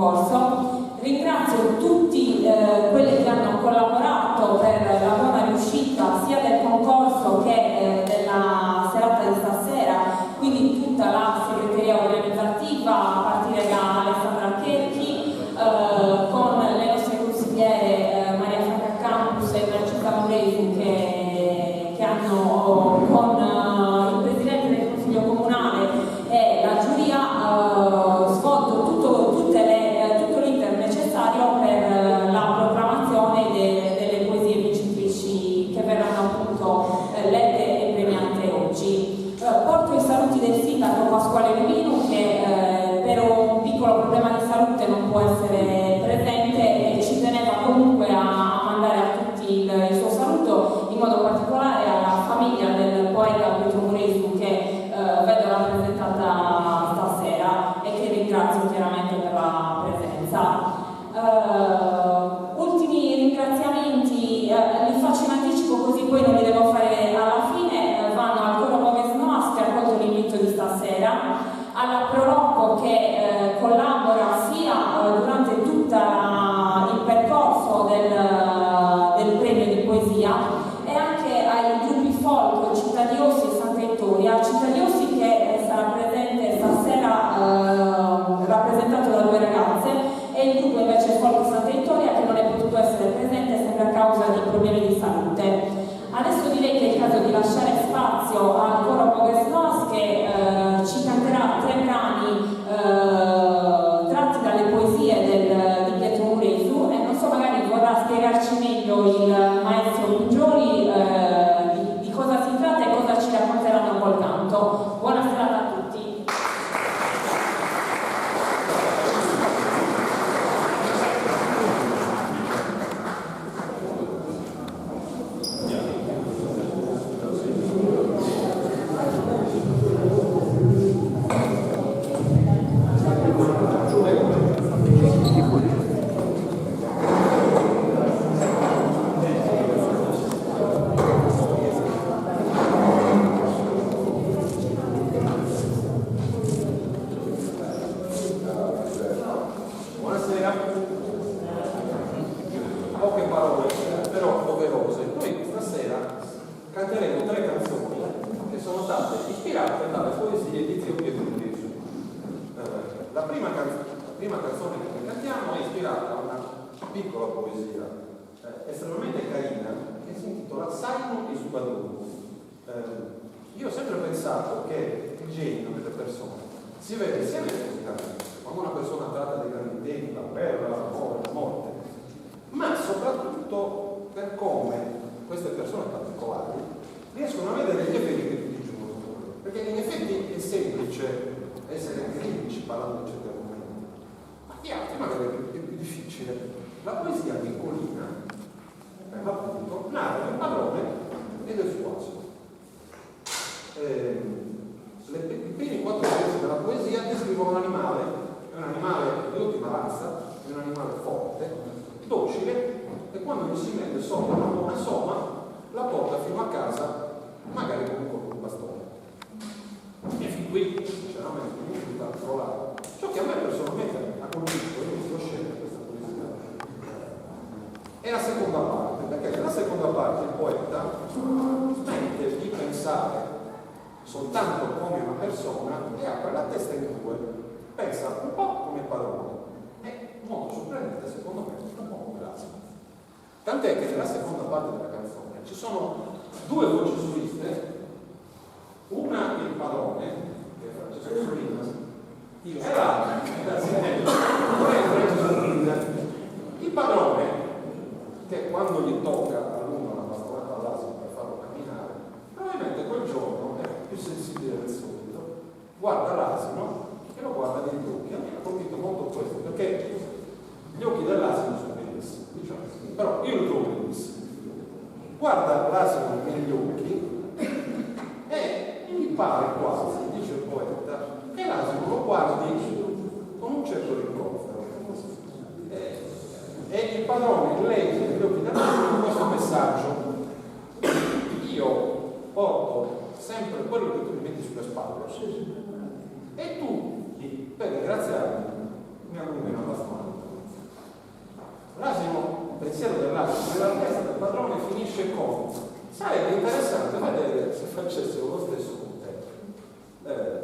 concorso. Ringrazio tutti eh, quelli che hanno collaborato per la buona riuscita sia del concorso che eh, della serata di stasera, quindi tutta la segreteria organizzativa a partire da Alessandra Cherchi, eh, con le nostre consigliere eh, Maria Franca Campus e Narcisa Muresu che, che hanno con eh, il Presidente del Consiglio Comunale e la giuria eh, svolto tutto, tutte le, eh, tutto l'iter necessario per eh, la proclamazione de, delle poesie vincitrici che verranno appunto eh, lette e premiate oggi. Eh, porto i saluti del sindaco Pasquale Luminu che eh, per un piccolo problema di salute non può essere presente e ci teneva comunque a, a mandare a tutti il, il suo saluto, in modo particolare alla famiglia del poeta Pietro Muresu che eh, vedo rappresentata stasera e che ringrazio chiaramente per la presenza. Uh, ultimi ringraziamenti, uh, li faccio in anticipo così poi non li devo fare alla fine, uh, vanno al coro Boghes Noas che ha accolto l'invito di stasera, alla Prolocco che collabora sia durante tutto il percorso del, del premio di poesia e anche ai gruppi folk Città di Ossi e Santa Vittoria. Città di Ossi che sarà presente stasera rappresentato da due ragazze e il gruppo invece Folk Santa Vittoria che non è potuto essere presente sempre a causa di problemi di salute. Adesso direi che è il caso di lasciare spazio al coro Boghes Noas che eh, ci canterà tre brani eh, tratti dalle poesie del, di Pietro Muresu e non so, magari vorrà spiegarci meglio il maestro Puggioni eh, di, di cosa si tratta e cosa ci racconteranno col canto. Buona serata a tutti. Buonasera. Poche parole, però doverose. Noi stasera canteremo tre canzoni che sono state ispirate dalle poesie di Zio Pietro Muresu. Eh, la, prima can- la prima canzone che noi cantiamo è ispirata a una piccola poesia eh, estremamente carina che si intitola S'ainu e su padronu. Eh, io ho sempre pensato che il genio delle persone si vede sia nel comportamento, quando una persona tratta dei grandi temi, la guerra, l'amore, la morte, ma soprattutto per come queste persone particolari riescono a vedere gli effetti di tutti i giorni. Perché in effetti è semplice essere critici parlando di certi argomenti, ma gli altri magari è più, è più difficile. La poesia piccolina, per l'appunto, narra del padrone e del suo asino. Eh, le, I primi quattro versi della poesia descrivono un animale, è un animale di ottima razza, è un animale forte, docile, e quando gli si mette sopra una buona soma, la porta fino a casa, magari con un colpo di bastone. E fin qui, sinceramente, mi risulta trollare. Ciò che a me personalmente ha colpito, io l'ho scelta questa poesia, è la seconda parte, perché nella seconda parte il poeta smette di pensare soltanto come una persona e apre la testa in due. Pensa un po' come il padrone e, in modo sorprendente, secondo me, un po' come l'asino. Tant'è che nella seconda parte della canzone ci sono due voci soliste, una il padrone, che è Francesco Solinas, e l'altra, Francesco Solinas. Il padrone, che quando gli tocca allunga una bastonata all'asino per farlo camminare, probabilmente quel giorno è più sensibile del solito, guarda l'asino e lo guarda negli occhi. A me ha colpito molto questo, perché gli occhi dell'asino sono bellissimi, diciamo, però io li trovo bellissimi. Guarda l'asino negli occhi e mi pare quasi, dice il poeta, che l'asino lo guardi con un certo rimprovero. Eh, e il padrone legge negli occhi dell'asino questo messaggio. Io porto sempre quello che tu mi metti sulle spalle e tu, per ringraziarmi, mi allunghi una bastonata. Finisce con sarebbe interessante vedere se facessero lo stesso con te. Eh,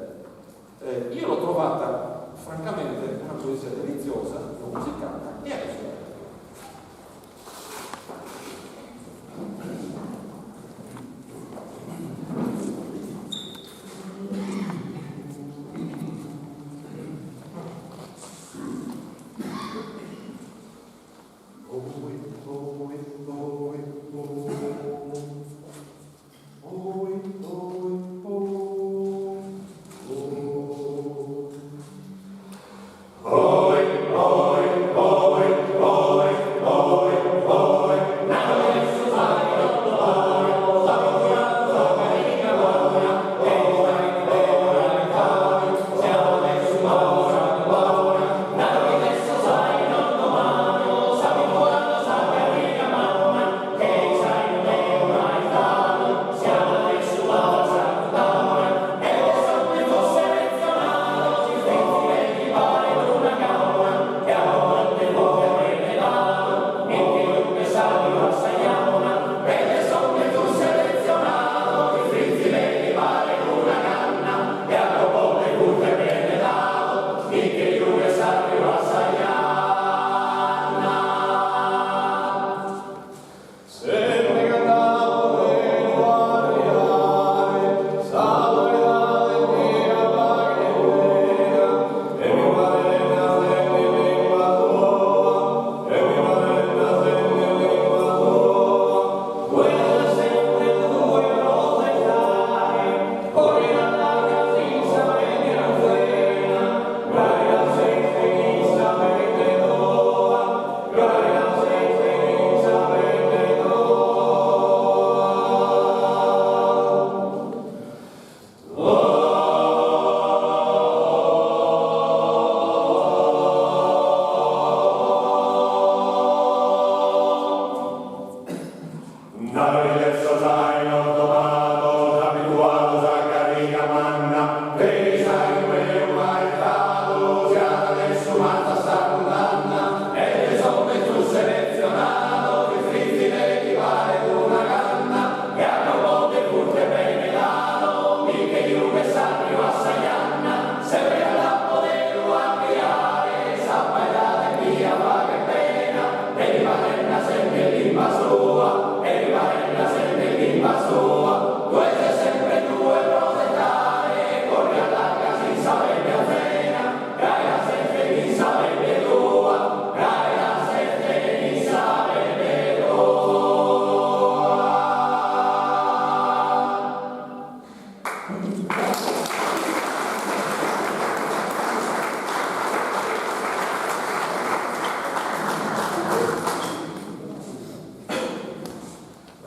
eh, io l'ho trovata francamente una poesia deliziosa, l'ho musicata e adesso la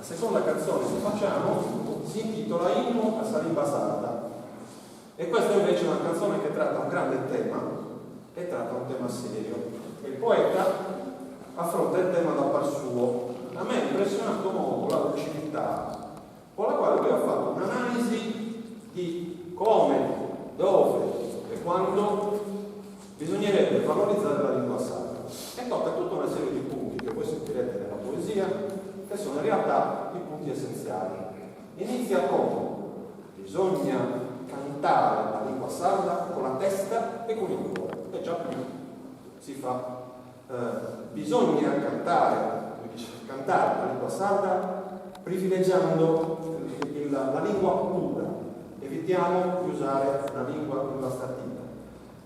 La seconda canzone che facciamo si intitola Inno a sa limba sarda e questa invece è una canzone che tratta un grande tema e tratta un tema serio. E il poeta affronta il tema da par suo. A me è impressionato molto la lucidità con la quale lui ha fatto un'analisi di come, dove e quando bisognerebbe valorizzare la lingua sarda. E tocca tutta una serie di punti che voi sentirete nella poesia, che sono in realtà i punti essenziali. Inizia con bisogna cantare la lingua sarda con la testa e con il cuore, e già qui si fa. Bisogna cantare, lui dice, cantare la lingua sarda privilegiando la lingua pura, evitiamo di usare una lingua impastativa.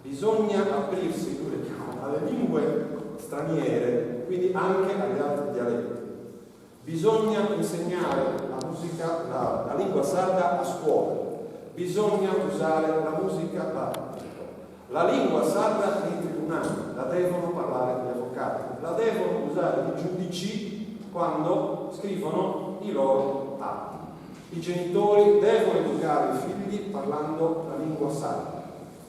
Bisogna aprirsi, lui le chiama, alle lingue straniere, quindi anche agli altri dialetti. Bisogna insegnare la musica, la lingua sarda a scuola. Bisogna usare la musica, la lingua sarda nei tribunali, la devono parlare gli avvocati, la devono usare i giudici quando scrivono i loro atti. I genitori devono educare i figli parlando la lingua sarda.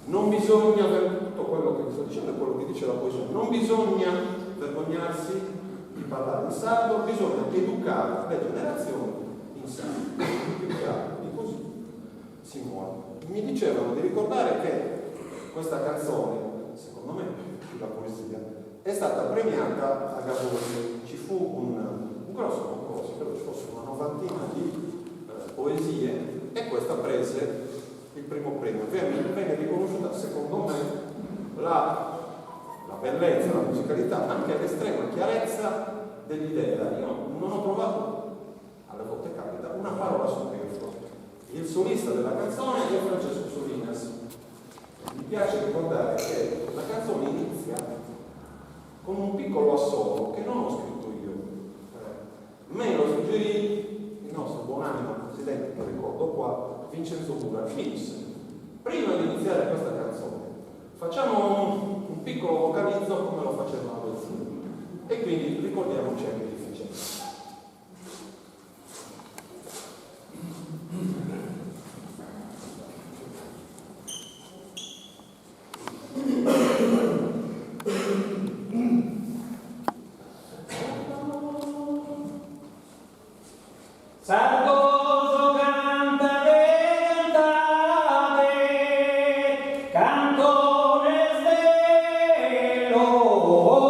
Non bisogna, tutto quello che vi sto dicendo è quello che dice la poesia, non bisogna vergognarsi di parlare in sardo, bisogna educare le generazioni in sardo. Più chiaro di così si muore. Mi dicevano di ricordare che questa canzone, secondo me, più la poesia, è stata premiata a Gavoi. Ci fu un grosso concorso, credo ci fossero una novantina di poesie e questa prese il primo premio. Venne, venne riconosciuta, secondo me, la, la bellezza, la musicalità, anche l'estrema chiarezza dell'idea. Io non ho trovato, alle volte capita, una parola superflua. Il solista della canzone è Francesco Solinas. Mi piace ricordare che la canzone inizia con un piccolo assolo che non ho scritto io. Me lo suggerì il nostro buonanimo presidente, che ricordo qua, Vincenzo Mura, che mi disse, prima di iniziare questa canzone, facciamo un, un piccolo vocalizzo come lo facevano lo zio. E quindi ricordiamoci anche di Vincenzo. Sargoso cantade, cantade, cantones de Logudoro.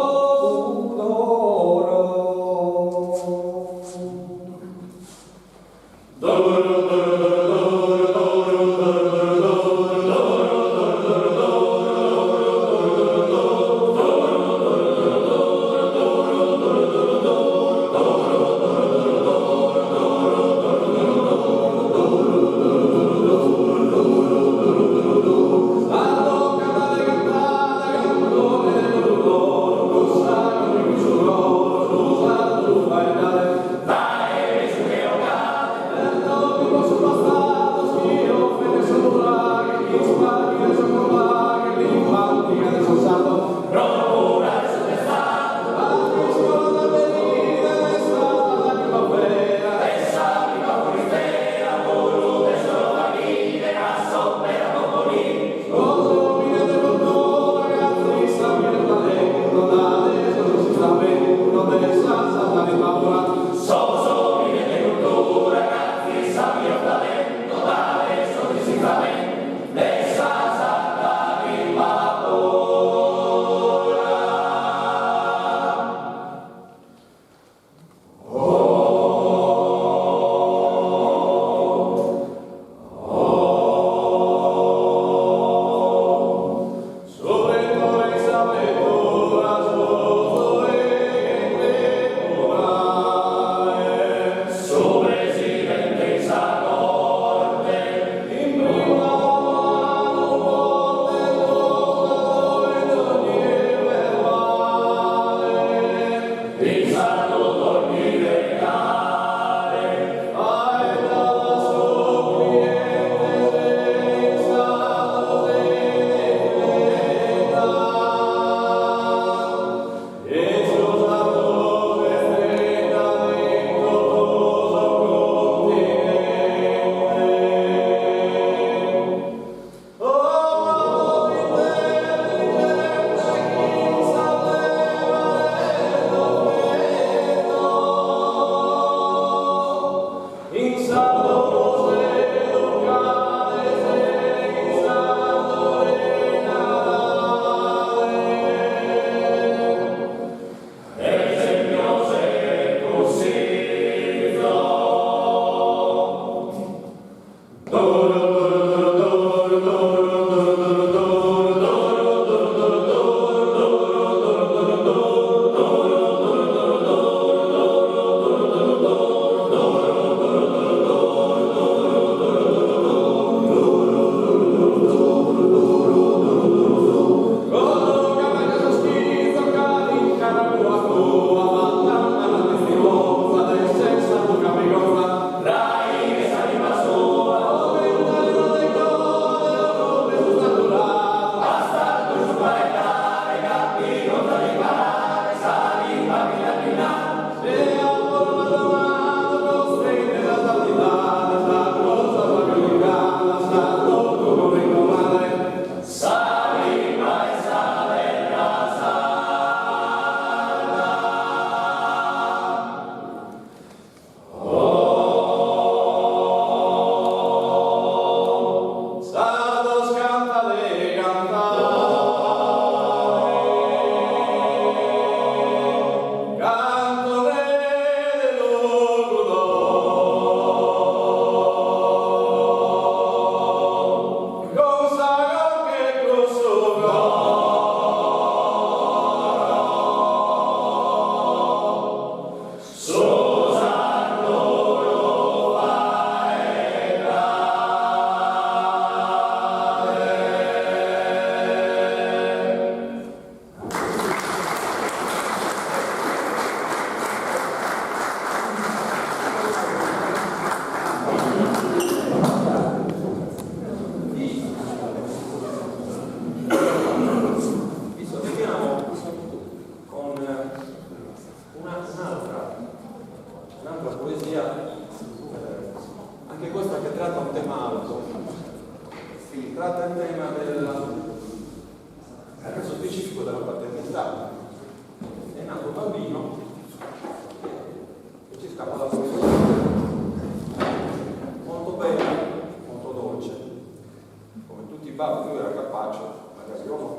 babbo più era capace, magari io no,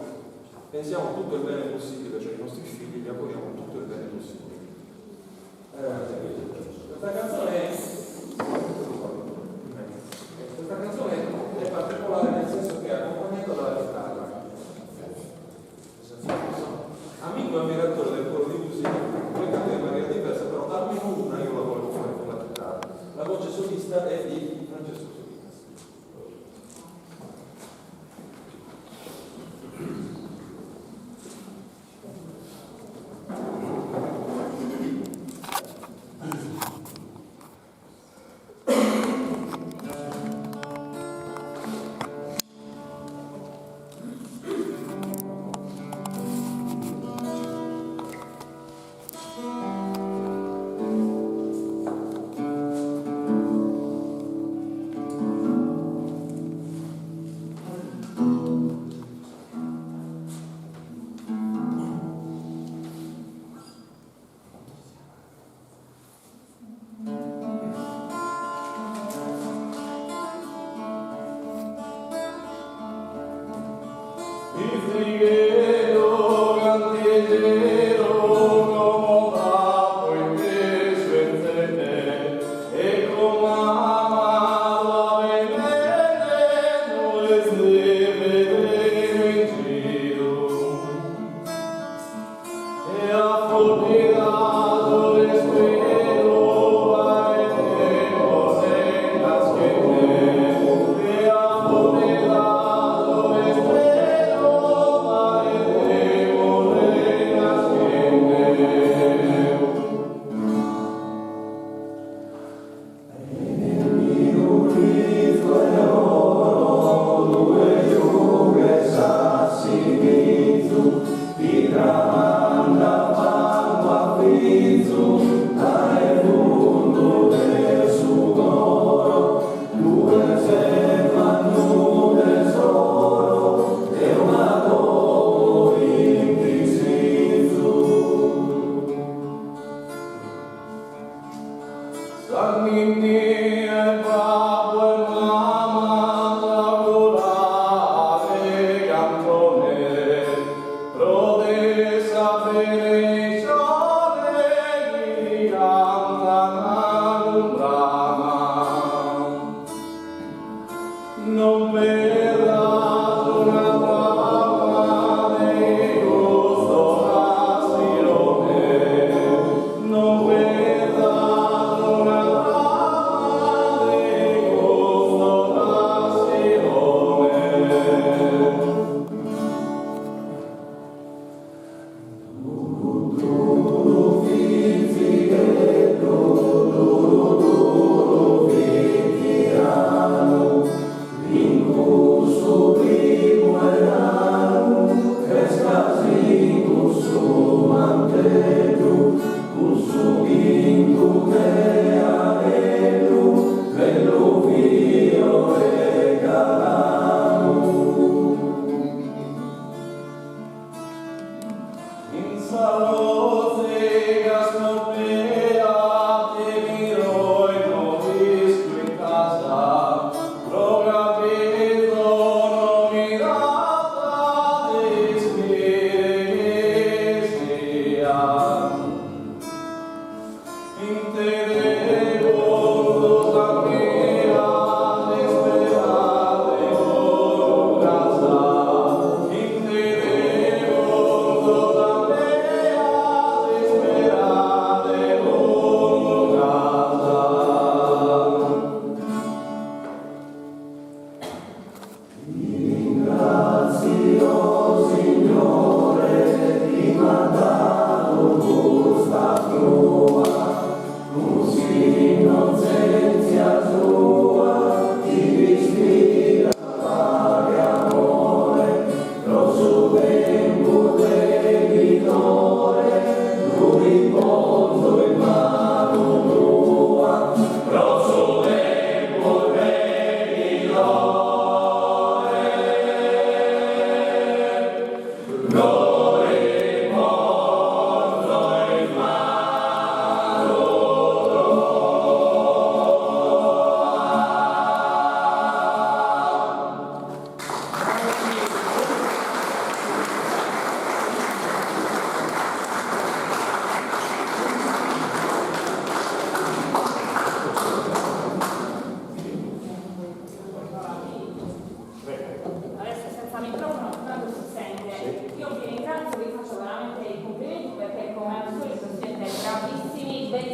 pensiamo tutto il bene possibile, cioè i nostri figli gli auguriamo tutto il bene possibile. Eh, questa canzone è, questa canzone è particolare nel senso che è accompagnata dalla chitarra. Amico e ammiratore del coro di musica, poi canta in maniera diversa, però almeno una io la volevo fare con la chitarra. La voce solista è di Francesco Solinas.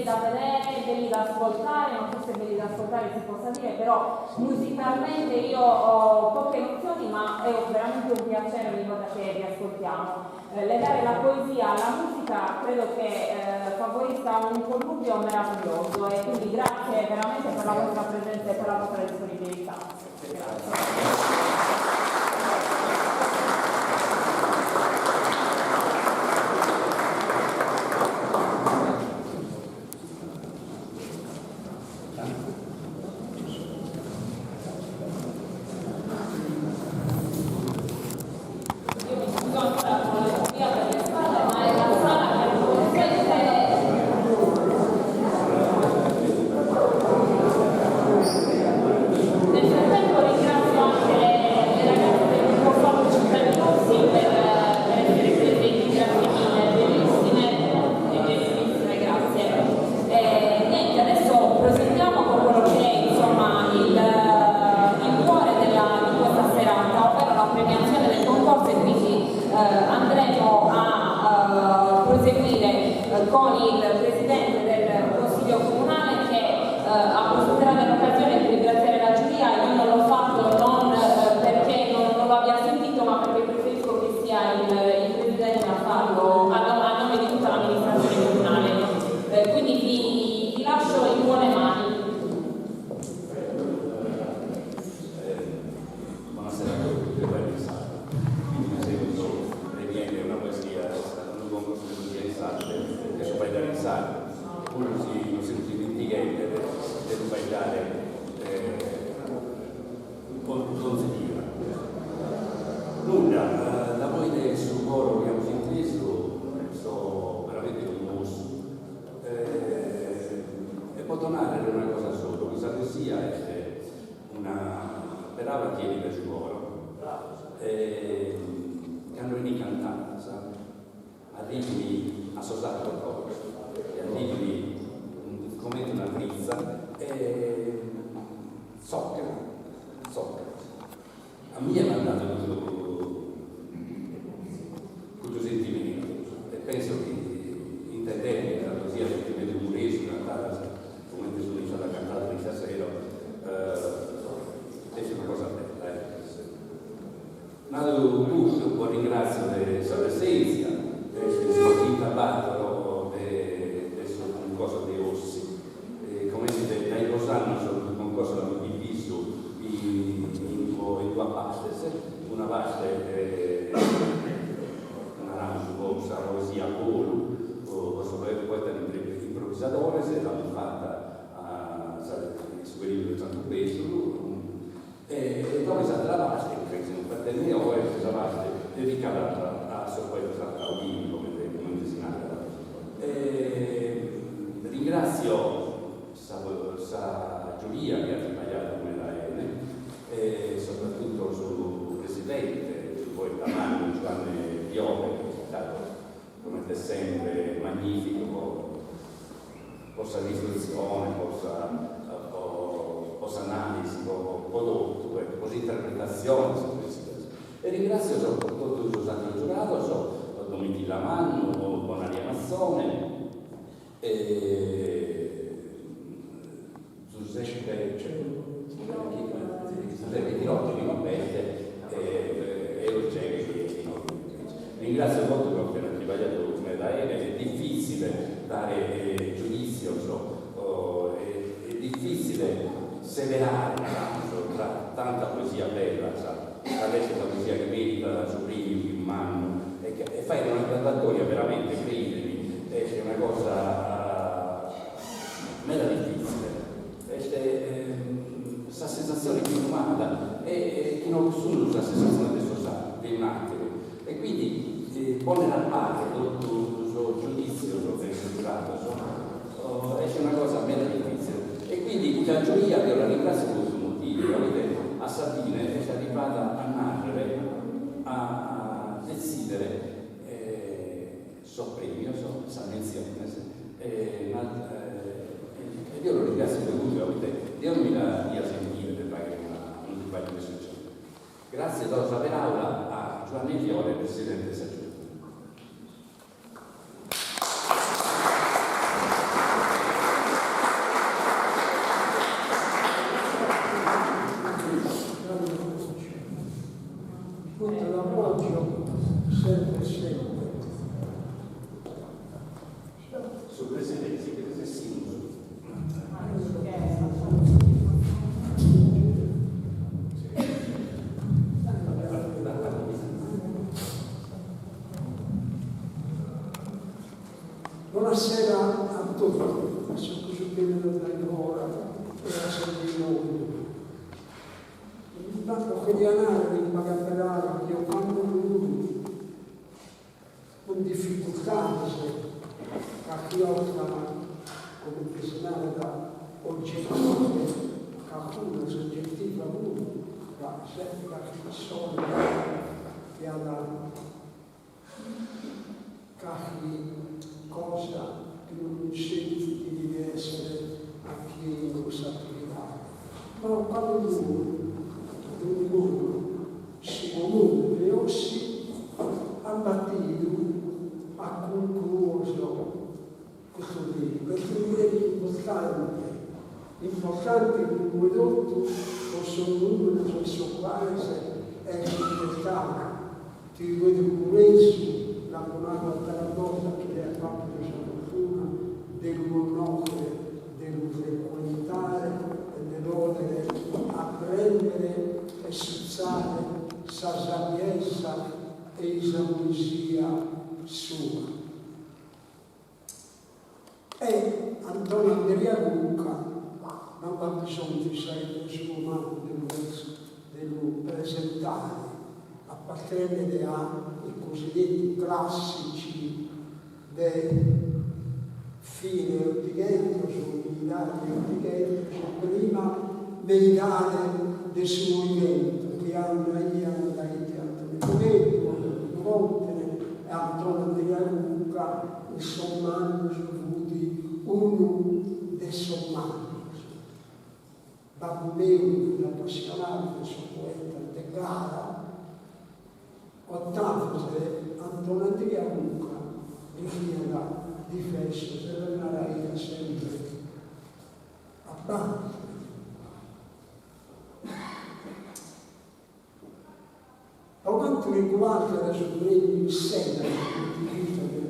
da vedere, belli da ascoltare, non so se belli da ascoltare si possa dire, però musicalmente io ho poche nozioni, ma è veramente un piacere ogni volta che vi ascoltiamo. Legare la poesia alla musica credo che favorisca un connubio meraviglioso e quindi grazie veramente per la vostra presenza e per la vostra disponibilità. Grazie. Io mi scuso ancora con la via per le spalle, ma è la sala che consente. Nel frattempo ringrazio anche le ragazze del gruppo Folk Città di Ossi per essere presenti, grazie mille, bellissime e gentilissime, grazie. Niente, adesso proseguiamo con quello che è insomma il cuore di questa serata, ovvero la premiazione del concorso, e quindi andremo a proseguire con il Presidente del Consiglio Comunale che approfitterà dell'occasione per ringraziare la giuria. Io non l'ho fatto non perché non lo abbia sentito, ma perché preferisco che sia il Presidente a farlo a nome di tutta l'amministrazione comunale. Quindi vi lascio in buone mani. Buonasera a tutti, io vengo in sala. Quindi mi seguito previene una poesia, un concorso di poesia in sala, che so fare in sala. Pure si, non si dimentichente di fare consigliere. Nulla, da voi del suo coro che abbiamo inteso, sto veramente commosso. E può donare una cosa sola, che sa che sia è una brava chiedi del suo coro. Che hanno lì cantato, sa? Arrivi a Sosato al coro, e arrivi come una drizza e zocca, zocca. A me mi ha dato questo sentimento e penso che intendendo la poesia del sentimento murese cantata come sono stata cantata di stasera, è una cosa bella. Nato tutto, ringrazio della presenza, del tabato, del suo concorso di Ossi. Come si dice, dai Rosanno sul concorso l'hanno diviso in due parti, una parte una rama su questa poesia Polu, questo poeta improvvisatore, se l'hanno fatta su periodo del Santo Pesolo, e dopo è stata la parte, che è un fratello mio, è stata la parte dedicata a suo poeta San Paolino, come si narra. Ringrazio sa giuria che ha sbagliato come la N, e soprattutto sul presidente, sul poeta Manu Giovanni Fiore, che è stato come sempre magnifico, possa riflessione, possa analisi, prodotto, ecco, possa interpretazione. E ringrazio soprattutto Giuseppe Giurato, Domitilla Mannu, Bonaria Mazzone, e Giuseppe Tirotti di Mabete e Eugenio di Ringrazio molto perché non ti sbagliato come da è difficile dare giudizio, è difficile severare tra tanta poesia bella, adesso la poesia che merita da premio di un anno e fai una graduatoria veramente, credimi, è una cosa meno difficile. Questa sensazione che umana e che non sono la sensazione del sa, di un attimo. E quindi pone a parte tutto il suo giudizio del giurato, è una cosa meno difficile. E quindi la giuria io la ringrazio per questo motivo, avete a Sabine è arrivata a narrare, a decidere so premio, so sa menzione, e io lo ringrazio per tutto, avete, Dio mi la dia sentire per fare un dibattito successo. Grazie do la parola a Giovanni Fiore, Presidente della Giunta. l'appoggio serve sempre. Su presidente si cheret sessimus. Bonasera a totu, a sos chi sunt bennidos dae fora e a sos de inoghe. B'apo cheria nàrrere in pagas paràulas chi ocannu puru, cun dificultades, carchi 'orta, comente si narat, oggettive, carcuna soggettiva puru, ca sempre carchi pessone chi at Carchi cosa chi non cunsentit de èssere a pienu in cussa atividade. Ma ocannu puru, a dogni modu, su Comune de Ossi at batidu a concruos custu prèmiu, est unu prèmiu importante, importante prima 'e totu pro sos nùmenes a sos cales est intestadu, Tiu Pedru Muresu, l'apo nadu àteras bortas chi deo apo àpidu sa fortuna de lu connòchere, de lu frecuentare e de pòdere aprèndere e sutzare sa sabiesa e sa poesia sua. E Antoni Andria Cucca non b'at bisonzu in sa suo mancu de lu de lu presentare, apartenet a i cosiddetti classici de fine Otighentos o meidade de Otighentos o prima meidade de su Noighentos, chi andaian dae tiu Antoni Cubeddu, Antoni Còntene e Antoni Andria Cucca, in sos mannos fut unu de sos mannos. Babbu meu fut apassionadu de sos poetas de gara, otavos de Antoni Andria Cucca li fiat difessos e los naraiat sempre a bantu. Pro cantu riguardat su prèmiu in sé dae su puntu de vista de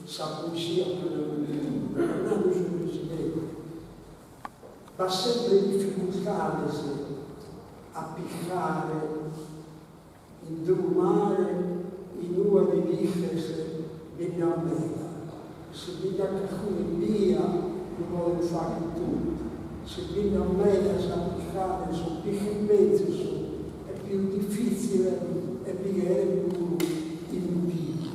sa poesia chena rima, at nadu su presidente, b'at sempre dificultades a picare in d'unu mare in ue de pisches bi nd'at meda. Si bi nd'at carcunu ebbia lu poden fagher totu, si bi nd'at medas a picare sos pisches mezus est pius difitzile e bi cheret puru impignu.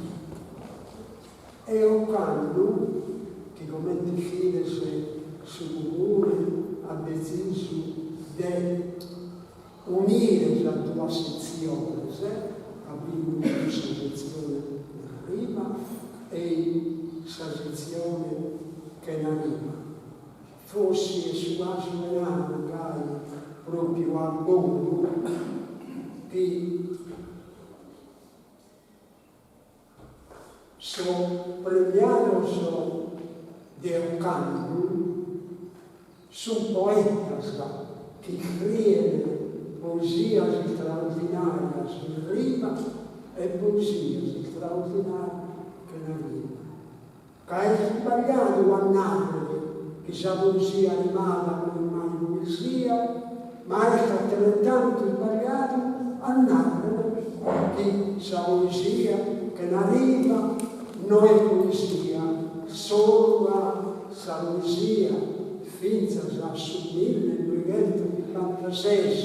E ocannu, chi comente ischides su Comune at detzisu de unire sas duas setziones, abimus sa setzione cun rima e sa setzione chena rima. Forsi est su casu de narrer gai propiu a bolu chi Sos premiados de ocannu sunt poetas chi iscrien poesias istraordinàrias in rima e poesias istraordinàrias chena rima. Ca est isbagliadu a nàrrere chi sa poesia rimada no est mai poesia, ma est ateretantu isbagliadu a nàrrere chi sa poesia chena rima no est poesia, solu ca sa poesia fintzas a su millennoighentoschimbantases,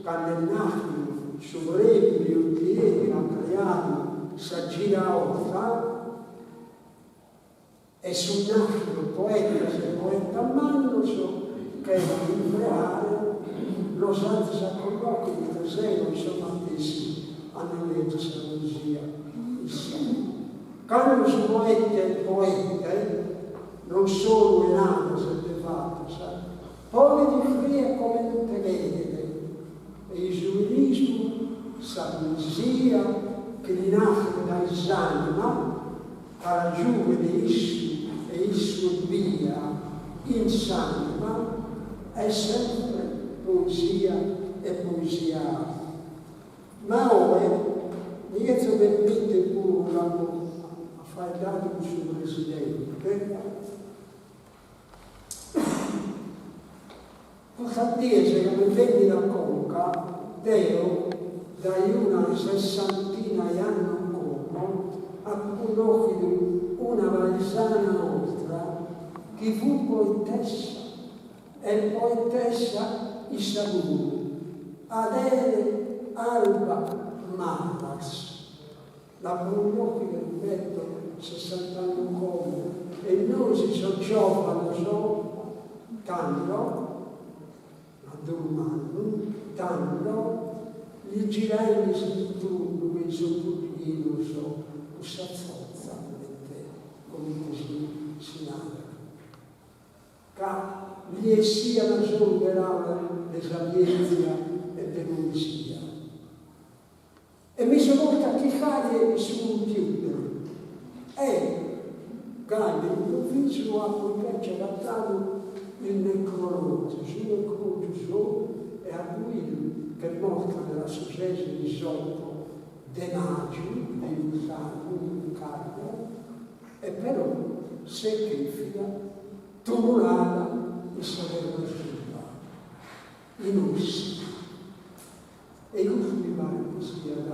cando est nàschidu su Prèmiu de Otieri at creadu sa Giraorta, E sunt nàschidos poetas e poetas mannos chena l'impreare, los azis a connòchere ite seo in so matessi a non lègere sa poesia issoro. Cando su poete est poete, non solu 'e naras e de fatos, podet iscrìere comente cheret e su lirismu, sa poesia chi li naschet dae s'ànima, Ca la giughet issu e issu ebbia in s'anima est sempre poesia e poesia alta. Ma oe Mi cherzo permìtere puru, cando at faeddadu su presidente, Custas dies ca m'est bènnida a conca, deo, dae una sessantina 'e annos como, apo connòchidu una paesana nostra chi fut poetessa, e poetessa issa puru, Adele Alba Marras. L'apo connòchida, ripeto, sessant'annos como, e nois sos giòvanos tando, a dolu mannu, tando, li giraimis in tundu che-i sos puddighinos cun sa tzotza, comente comente si si narat, ca li essiat solu peràulas de sabièntzia e de poesia. E mi so postu a chircare in su computer e, gai de improvvisu, apo invece agatadu il necrològiu, su necrològiu sou e apo 'idu ch'est morta tra su ses e s'oto de màgiu de cust'annu in Cagliari e però s'est chèfida tumulada in sa terra sua, in Ossi. E custu mi paret chi siat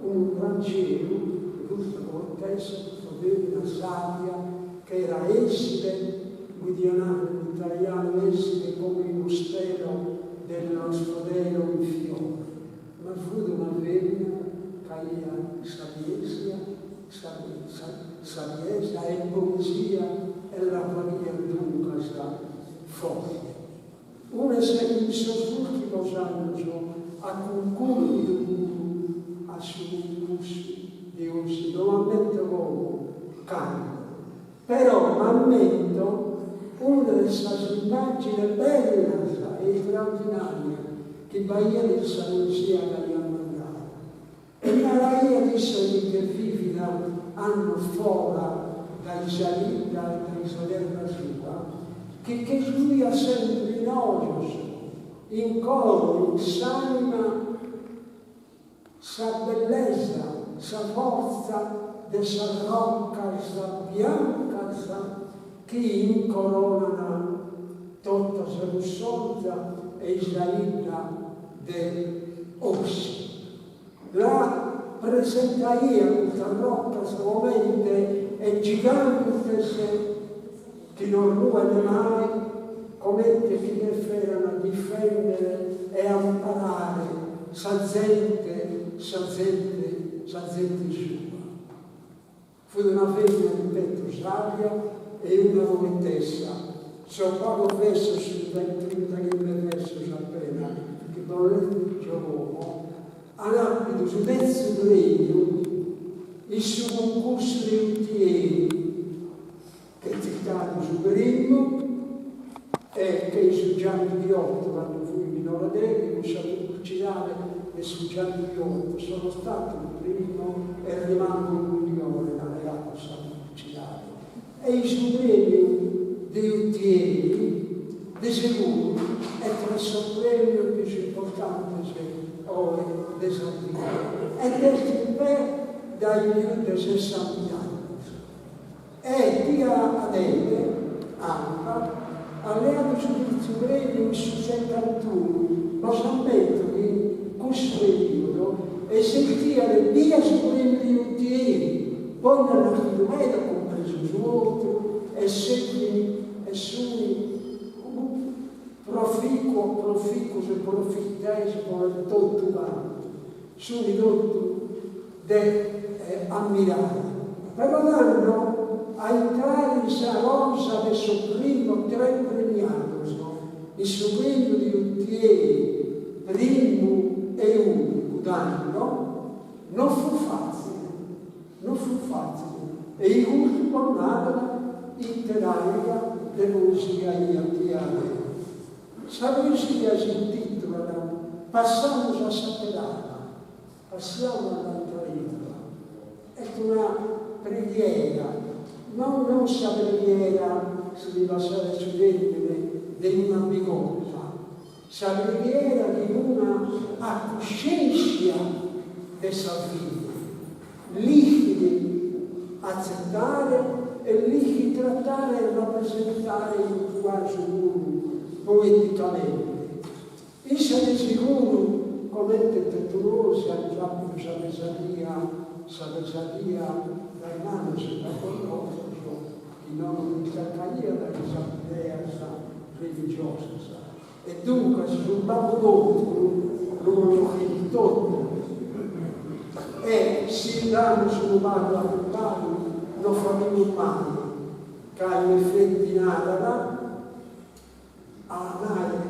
unu pragheru de custa poetessa, custa femina sabia, che era esile, lu dia narrer in italianu, esile come uno stelo dell'asfodelo in fiore, ma fut una femina ch'aiat sabientzia, sabiesa e poesia e la faghiat duncas forte. Una in sos ùrtimos annos at cuncùrridu puru a su cuncursu de Ossi, no m'ammento como cando, però m'ammento una de sas immàgines bellas e istraordinàrias chi b'aiat in sa poesia chi aiat mandadu. E naraiat issa chi ch'est vìvida annos fora dae sa 'idda e dae sa terra sua, chi che giughiat sempre in ojos, in coro, in s'ànima sa bellesa, sa fortza de sas roccas biancas chi incoronan tota sa cussorza e sa 'idda de Ossi. La presentaiat custas roccas comente 'e gigantes chi non ruen mai, comente chi cherferan difendere e amparare sa zente, sa zente, sa zente sua. Fut una femina, ripeto, sabia e una poetessa. Sos pagos versos, sunt trintachimbe versos appena, chi bos leggio como, an apidu su terzu premiu in su cuncursu de Utieri, ch'est istadu su primu, e che-i su Gianni Ghiotto, cando fui minore deo, chi cun sa pubblicidade de su Gianni Ghiotto sono stato il primo e rimango il migliore, naraiat sa pubblicidade. E-i su premiu de Utieri, de seguru, est tra sos premios pius importantes oe de Sardigna, e est in pè dae pius de sessant'annos. E tia Adele Alba at leadu su terzu premiu in su setantunu, bos ammento chi in cussu periodo esistiat ebbia su premiu de Utieri, poi nd'at naschidu meda, cumpresu su 'ostru, e sempri e suni proficuo, proficuos e profittevole totu cantu, suni totu de ammirare. Però tando a intrare in sa rosa de sos primos tres premiados in su premiu de Utieri, primu e ùnicu tando, non fut fàtzile, non fut fàtzile. E i custu bos narat ite taglia de poesia aiat tia Adele. Sa poesia s'intìtulat Passamus a s'àter'ala. Passiamo all'altra riva. Est una preghiera, non non sa preghiera, si mi passades su tèrmine, de una bigotta, sa preghiera de una accuscèntzia de sa fine. atzettare e l'ischit trattare e rappresentare in casu puru poeticamente. Issa de siguru, comente totu nois, amus àpidu sa pesadia, sa pesadia dae mannos e dae connotos chi non incarcaiat cun sas bideas religiosas e duncas su Babbu Nostru lu connoschint totu e si l'amus unu pagu arrubbadu non faghimus male ca in efeti narat A amare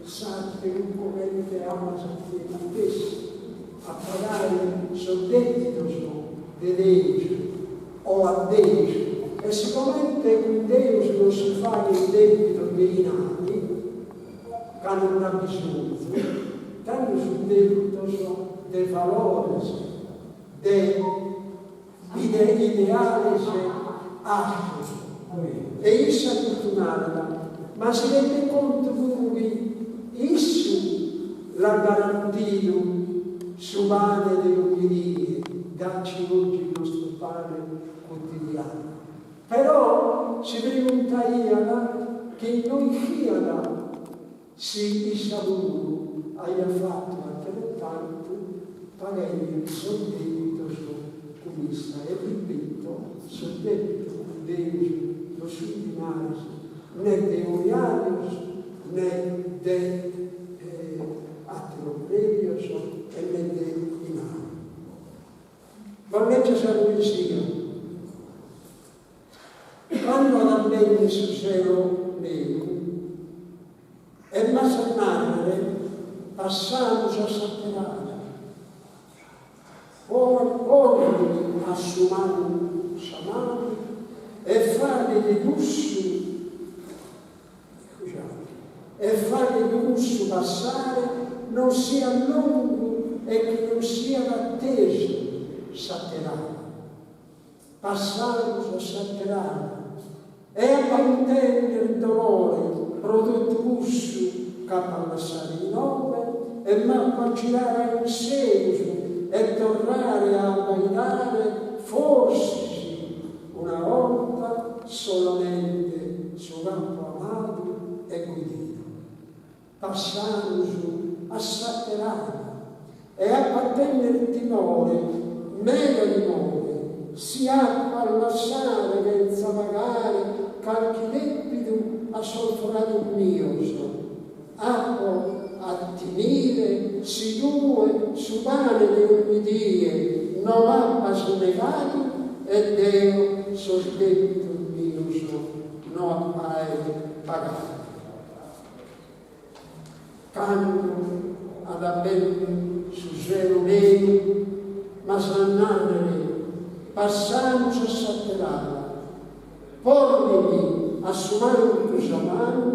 s'àteru comente amas a tie matessi, a pagare sos dèpidos de Deus o a Deus, e sigomente cun Deus non si faghen dèpidos de dinari, ca non nd'at bisonzu, tando sunt dèpidos de valores, de ideales artos. E issa custu narat, ma si rendet contu puru chi issu l'at garantidu su pane de ogni die, dacci oggi il nostro pane quotidiano. Però si preguntaiat chi no ischiat Si issa puru aiat fatu ateretantu, paghende sos dèpidos cun issa, e ripito, sos dèpidos cun Deus non sunt dinaris ne de oliàrios ne de àteros prèmios e ne de dinari. Bos lègio sa poesia. Cando at a bènnere su sero meu e m'as a nàrrere passamus a s'àter'ala, pòrrimi a su mancu sa manu e faghe chi cussu e faghe chi cussu passare non siat longu e chi non siat atesu s'àter'ala. Passamus a s'àter'ala e apo a intender dolore pro totu cussu ch'apo a lassare inoghe e m'apo a girare a in segus e torrare a abbaidare forsis una 'orta solamente su campu amadu e godidu. Passamus a s'àter'ala e apo a tènnere timore, meda timore, si apo a lassare chentza pagare calchi dèpidu a sos frades mios. Apo a timire si tue su pane de ogni die no l'apas negadu e deo sos dèpidos mios no ap'àere pagadu. Cando at a bènnere su sero meu, m'as a nàrrere, passamus a s'àter'ala, pòrrimi a su mancu sa manu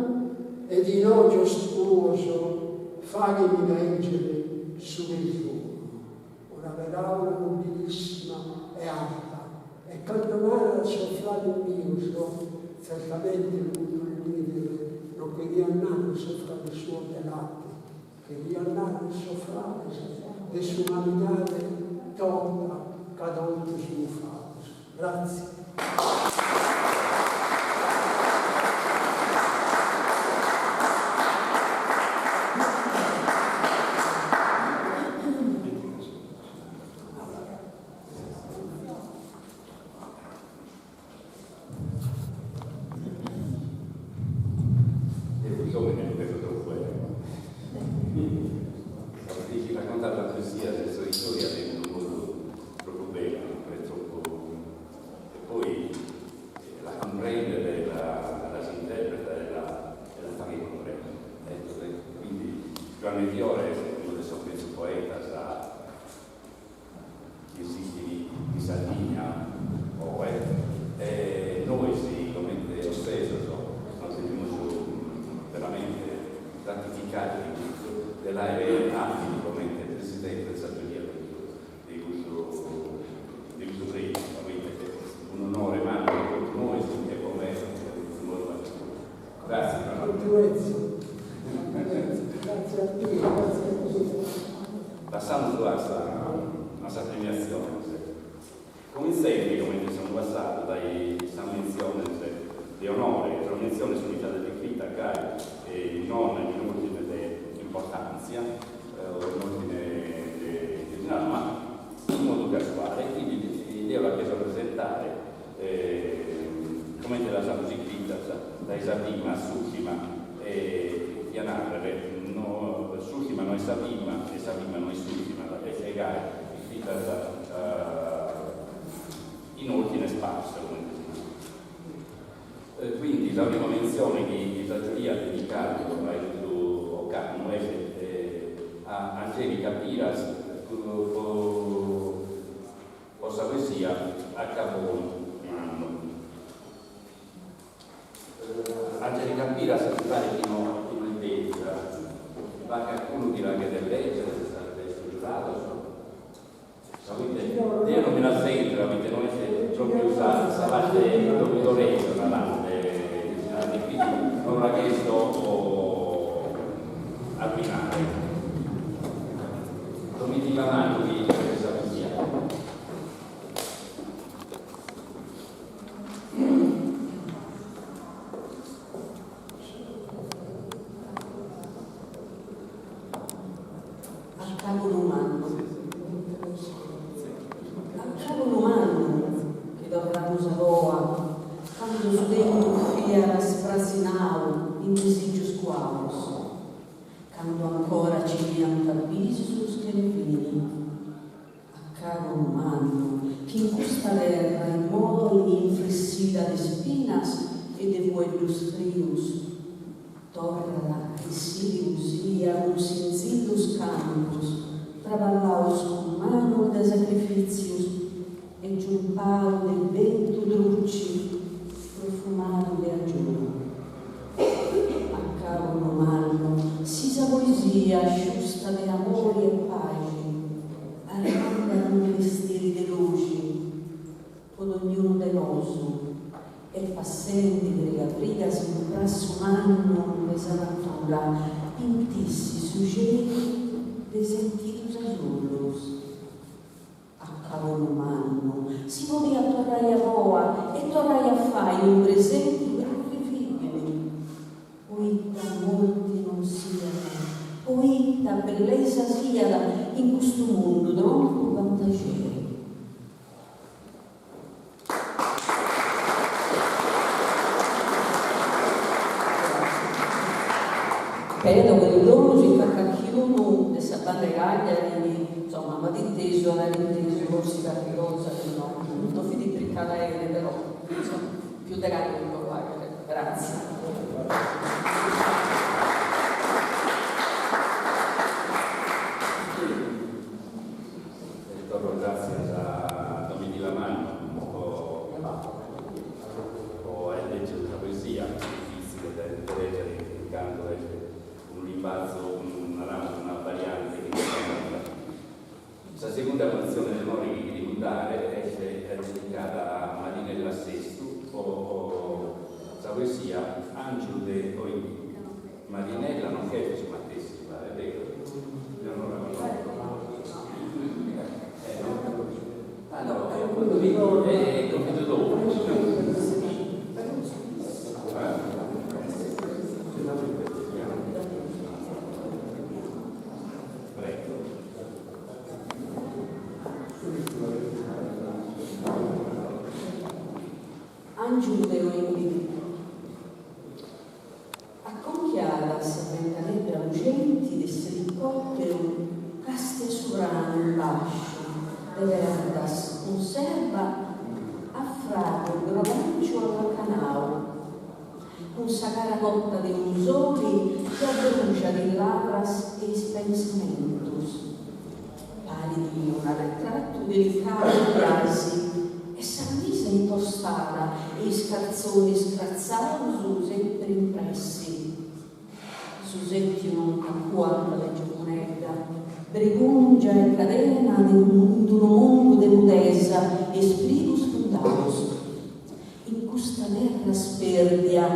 e in ojos tuos fàghemi lègere su perdonu. Una peràula nobilissima e alta, e cando narat sos frades mios, tzertamente cuddu leader non cheriat narrer sos frades suos de late, cheriat narrer sos frades de s'umanidade tota ca totus semus frades. Gratzie. E cust'omine lu cherzo troppu 'ene. Chi raccontat la poesia de sa istoria de unu modu troppu bellu e troppu e poi la cumprendet e la la s'interpretat e la e la faghet cumprender. Ecco, quindi Giuanne Fiore est unu de sos mezus poetas chi esistin in Sardigna oe e nois comente ossesos nos devimus veramente gratificare de custu de l'aere apidu comente presidente de sa giuria de custu de custu de custu premiu proite est un'onore mannu pro totu nois e pro me in modu particulare. Grazie. Grazie a tie, grazie a tie. Passamus a sa a sa premiatziones. Comintzende, comente s'annu passadu. passadu dae sas mentziones de onore, sas mentziones sunt istadas iscritas gai non in ordine de importàntzia o in ordine de de ma in modu casuale, quindi deo las cherzo presentare comente las amus iscritas dae sa prima a s'ùrtima e dia nàrrere no s'ùrtima no est sa prima e sa prima no est s'ùrtima, est gai iscritas in ordine sparso comente si narat. Quindi sa prima mentzione chi sa giuria at dedicadu a custu ocannu est a Angelica Piras po sa poesia A Cabonu Mannu. Angelica Piras mi paret chi no chi no est bènnida, b'at calicunu chi la cheret lègere de sos giurados? Ca poite deo non mi la sento, ca poite no est propriu sa sa parte logudoresa narant de de quindi non la cherzo arruinare. Domitilla Mannu chi legget sa poesia. A càvulu mannu. A càvulu mannu chi torramus a coa cando su tempus fiat spratzinau in disìgios cuaos, cando ancora ci fiant bisus chene fini. A càvulu mannu chi in custa terra immoi infrissida de spinas e de fueddus frius, Torrat a essiri poesia cun sinzillus campus, traballaus cun manus de sacrifìtzius e giumpau de bentu druci, profumadu de agiudu. A càvulu mannu, si sa poesia sciusta de amori e paxi, arrandat unu bistiri de luxi, po dognunu de nosu e passendi friga friga s'imprassu mannu de sa natura intissi su xelu de sentidus asullus. A càvulu mannu si podiat torrai a coa e torrai a fai unu presenti prus vivìbili, poita morti non siat, poita bellesa siat in custu mundu tropu pantaxeri. Pedo perdonu si b'at carchiunu de sa banda 'e Cagliari, insomma, m'at intesu, at intesu forsi carchi cosa chi no no fit impricada 'ene, però, insomma, pius de gai non poto faghere. Gratzie. E torro gràtzias a Domitilla Mannu po po aer lègidu sa poesia, difìtzile de de lègere in cantu est unu limbazu, naramus una variante chi no est sa Sa segunda mentzione de onore chi cherimus dare est dedicada a Marinella Sestu po sa poesia Àngiulu de Oindì. Marinella non cheret su matessi, mi paret, beru? Deo non la connosco. Eh no? Ah no, eh, è compito dopo. Prego. Àngiulu de Oindì. Aconchiada sa ventanedda luxenti de s'elicòteru càstia su pranu in bàsciu de perdas cun s'erba a fragu groganciu allacanau, cun sa cara cotta de unu soli chi abbruxat is lavras e is pensamentus. Parit un'arretratu delicadu gasi e sa camisa intostada e is cartzonis cratzaus sempri in pressi. Su sètiu non t'acuat de giovunedda, bregùngia e cadena de in d'unu mundu de mudesa e sprigus fundaus. In custa terra spèrdia,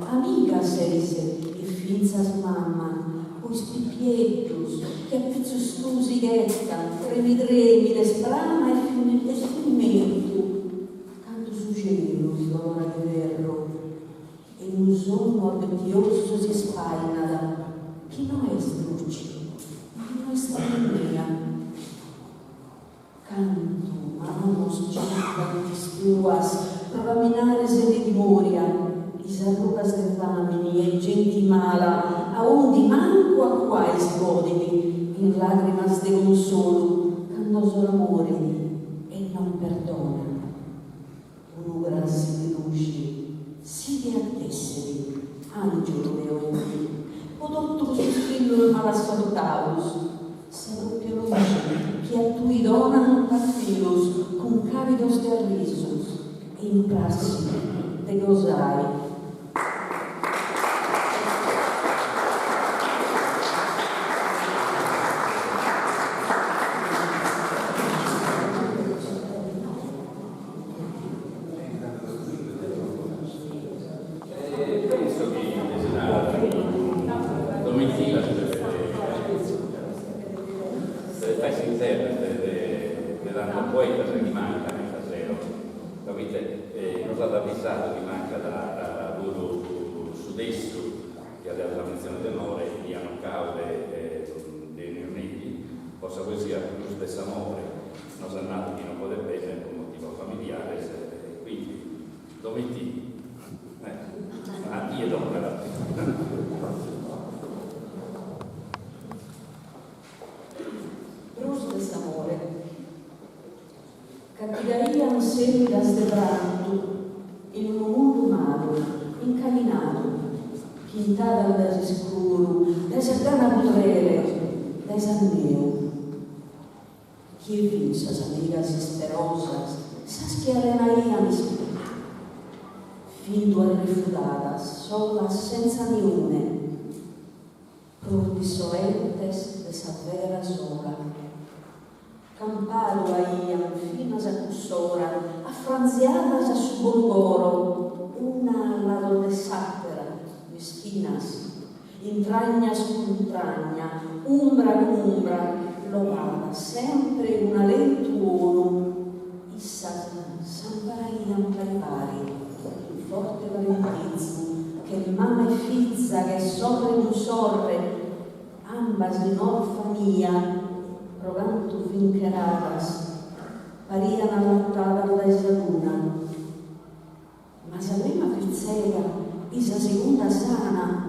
amiga ses e fintzas mama, po is pipieddus chi a pitzus tuu si ghetant tremi tremi de sprama e finimentu, candu su. tuas pro caminare sene timòria is arrugas de fàmini e genti mala aundi mancu a cuai si podit in làgrimas de consolu cando s'ora morit e non perdonat unu crasi de luxi sighi a tèssiri àngiulu de oru po totu custus fillus malassortaus sa pròpia luxi chi a tui donant fillus cun càbidos de arrisus e imprassi de gosai. E penso chi si narat chi Domitilla si devet devet fai s'interprete de de tantos poetas chi mancan istasero, proite nos at avvisadu chi mancat puru su testu chi at dadu sa mentzione de onore Liano Cau de de Neoneli po sa poesia Prus de s'amore Nos at nadu chi non podet benner pro motivos familiares e quindi Domitì, a tie tocat. Prus de s'amore. Cattigaian sèmidas de prantu in unu mundu malu, incaminadu, chintadas dae s'iscuru, dae sa gana crudele, dae s'anneu. Chie fin sas amigas isperosas, sas chi alenaian Fin duas refudadas, solas senza niune, prus dissolentes de sa fera sola. Campadu aian finas a cuss'ora, afranziadas a su bonu coro, una a lados de s'àtera, mischinas, Intragnas cun intragna, umbra cun umbra, lobada sempre cun alentu 'onu, issas s'amparaian pari pari, in forte parentizmu, che mama e fiza, che sorre cun sorre, ambas in orfania, pro cantu fin cheradas, parian allattadas dae sa luna. Ma sa prima fit tzega e sa segunda sana,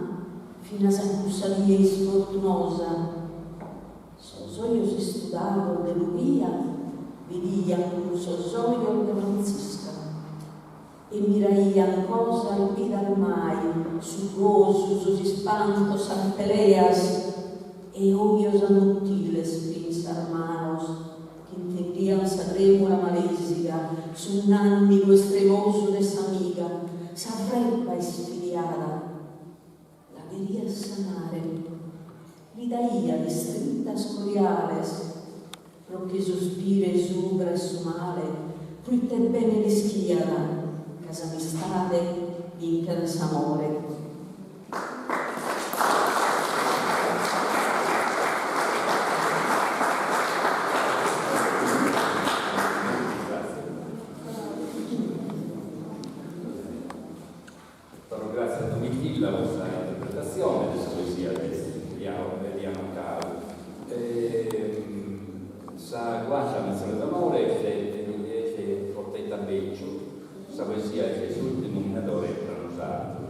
finas a cussa die isfortunosa. Sos ojos istudados de Lughia bidian cun sos ojos de Frantzisca e miraian cosas bidas mai, su gosu, sos ispantos, sas peleas e ojos annutiles fin sas manos Ch'intendian sa tremula malesiga, su nànnigu estremosu de s'amiga, sa frebba isfidiada. La cheriat sanare. Li daiat istrintas coriales pro che suspire subra 'e su male, proite bene l'ischiat ca s'amistade binchet s'amore. Torro gràtzias a Domitilla po sa interpretatzione de sa poesia de Liano Cau. Sa cuarta mentzione d'onore est po Tetta Becciu. Sa poesia est S'ùrtimu minadore 'e Pranu Sardu.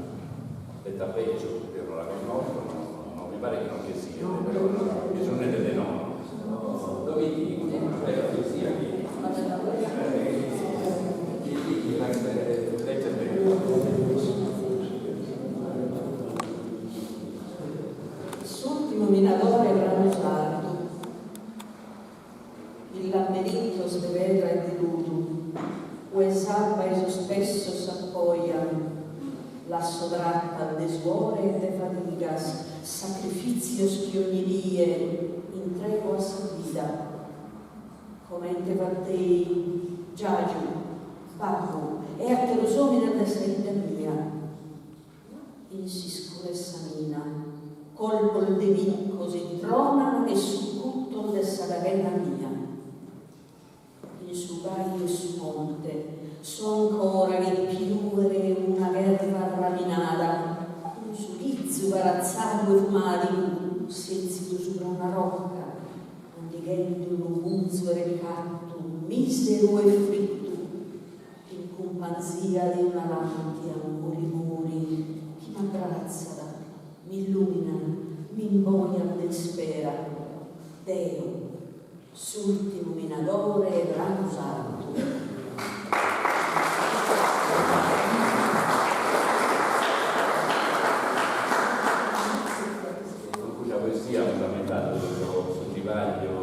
Tetta Becciu, deo no la connosco, no no mi paret chi non che siet, però mi so nende de nono. Domiti, una bella poesia chi chi chi legge bene. S'ùrtimu minadore 'e Pranu Sardu. In laberintos de pedra e de ludu, ue s'abba 'e sos pessos s'appojan, lasso trattas de suore e de fadigas, sacrifitzios chi ogni die intrego a sa vida. Comente fattei giaju, babbu e atteros omines de sa 'idda mia. In s'iscuru 'e sa mina, colpos de piccos intronan e succuttos de sa carena mia. In su baju 'e su monte so ancora che piùere una cherva arraminada, cun su chizu caratzadu e fumadigu, sètzidu subra una rocca, mandighende unu punzu 'e recattu, mìseru e frittu. masia de una làntia mori mori chi m'abbratzat, m'illuminat, m'imbojat de ispera. Deo, s'ùrtimu minadore 'e Pranu Sardu. Cun custa poesia amus ammentadu su tribagliu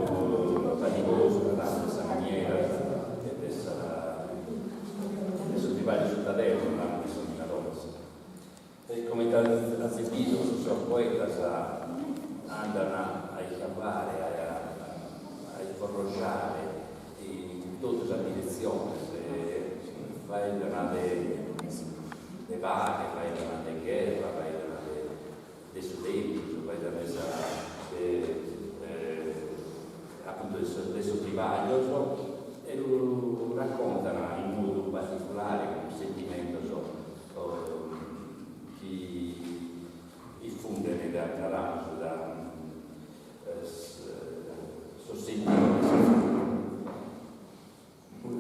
fadigosu de sas minieras e de sa de su tribagliu suta terra de sos minadores. E comente azis bidu sos poetas andan a iscavare, a isforrojare in totu sas diretziones, faeddan de de paghe, faeddan de gherra, faeddan de de su tempus, faeddan de sa de apuntu de sos tribaglios e lu raccontan in modu particulare cun sentimentos chi iffunden, naramus, da sos sentidos.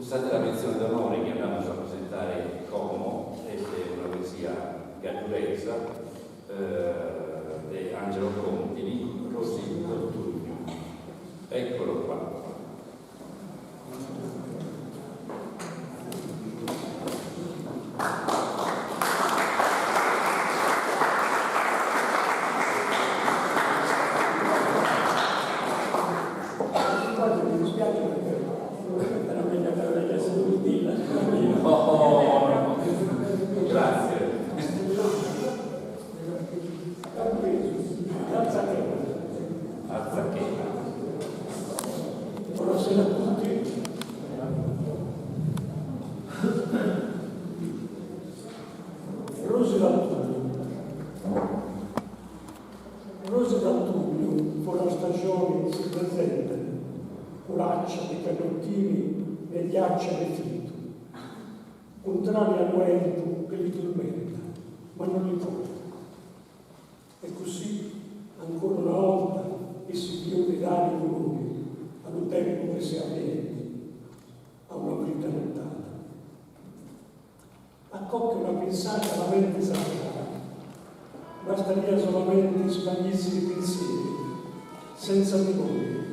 S'àtera mentzione d'onore chi andamus a presentare como est una poesia gadduresa de Angelo Contini, Rosi d'autunnu. Eccolo qua. Buonasera a tutti. Rose d'autunno. Rose d'autunno, fuori stagione, si presentano, culaccia di cannottini e ghiaccia di fritto, contrari al vento che li tormenta, ma non li porta. E così, ancora una volta, essi fiori rari colori, al tempo che si avviene, a una vita lontana. Accocchia una pensata alla mente sacra, bastaria solamente sbaglirsi di pensieri, senza timore,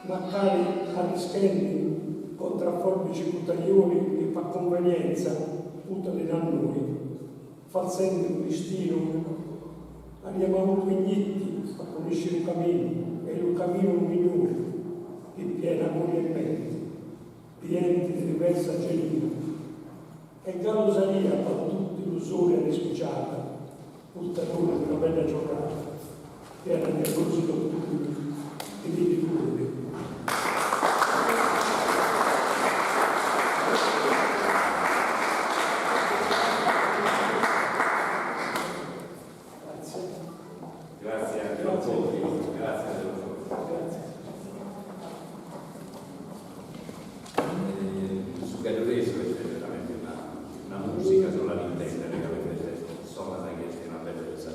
magari arrischendo contra forbici cutaglioni che per convenienza utili a noi, falsendo il destino, abbiamo avuto ignitti a conoscere un cammino, e un cammino migliore, che piena cuore e mente, pieni di diversa genia. E galosaria per tutti l'usore rispicciata, portatore di una bella giornata, piena di rose d'autunno e di colori. Grazie. Grazie anche a voi. Grazie a voi. Grazie. Su gadduresu est veramente una una musica solu a l'intendere ca est sonat chi est una bellesa.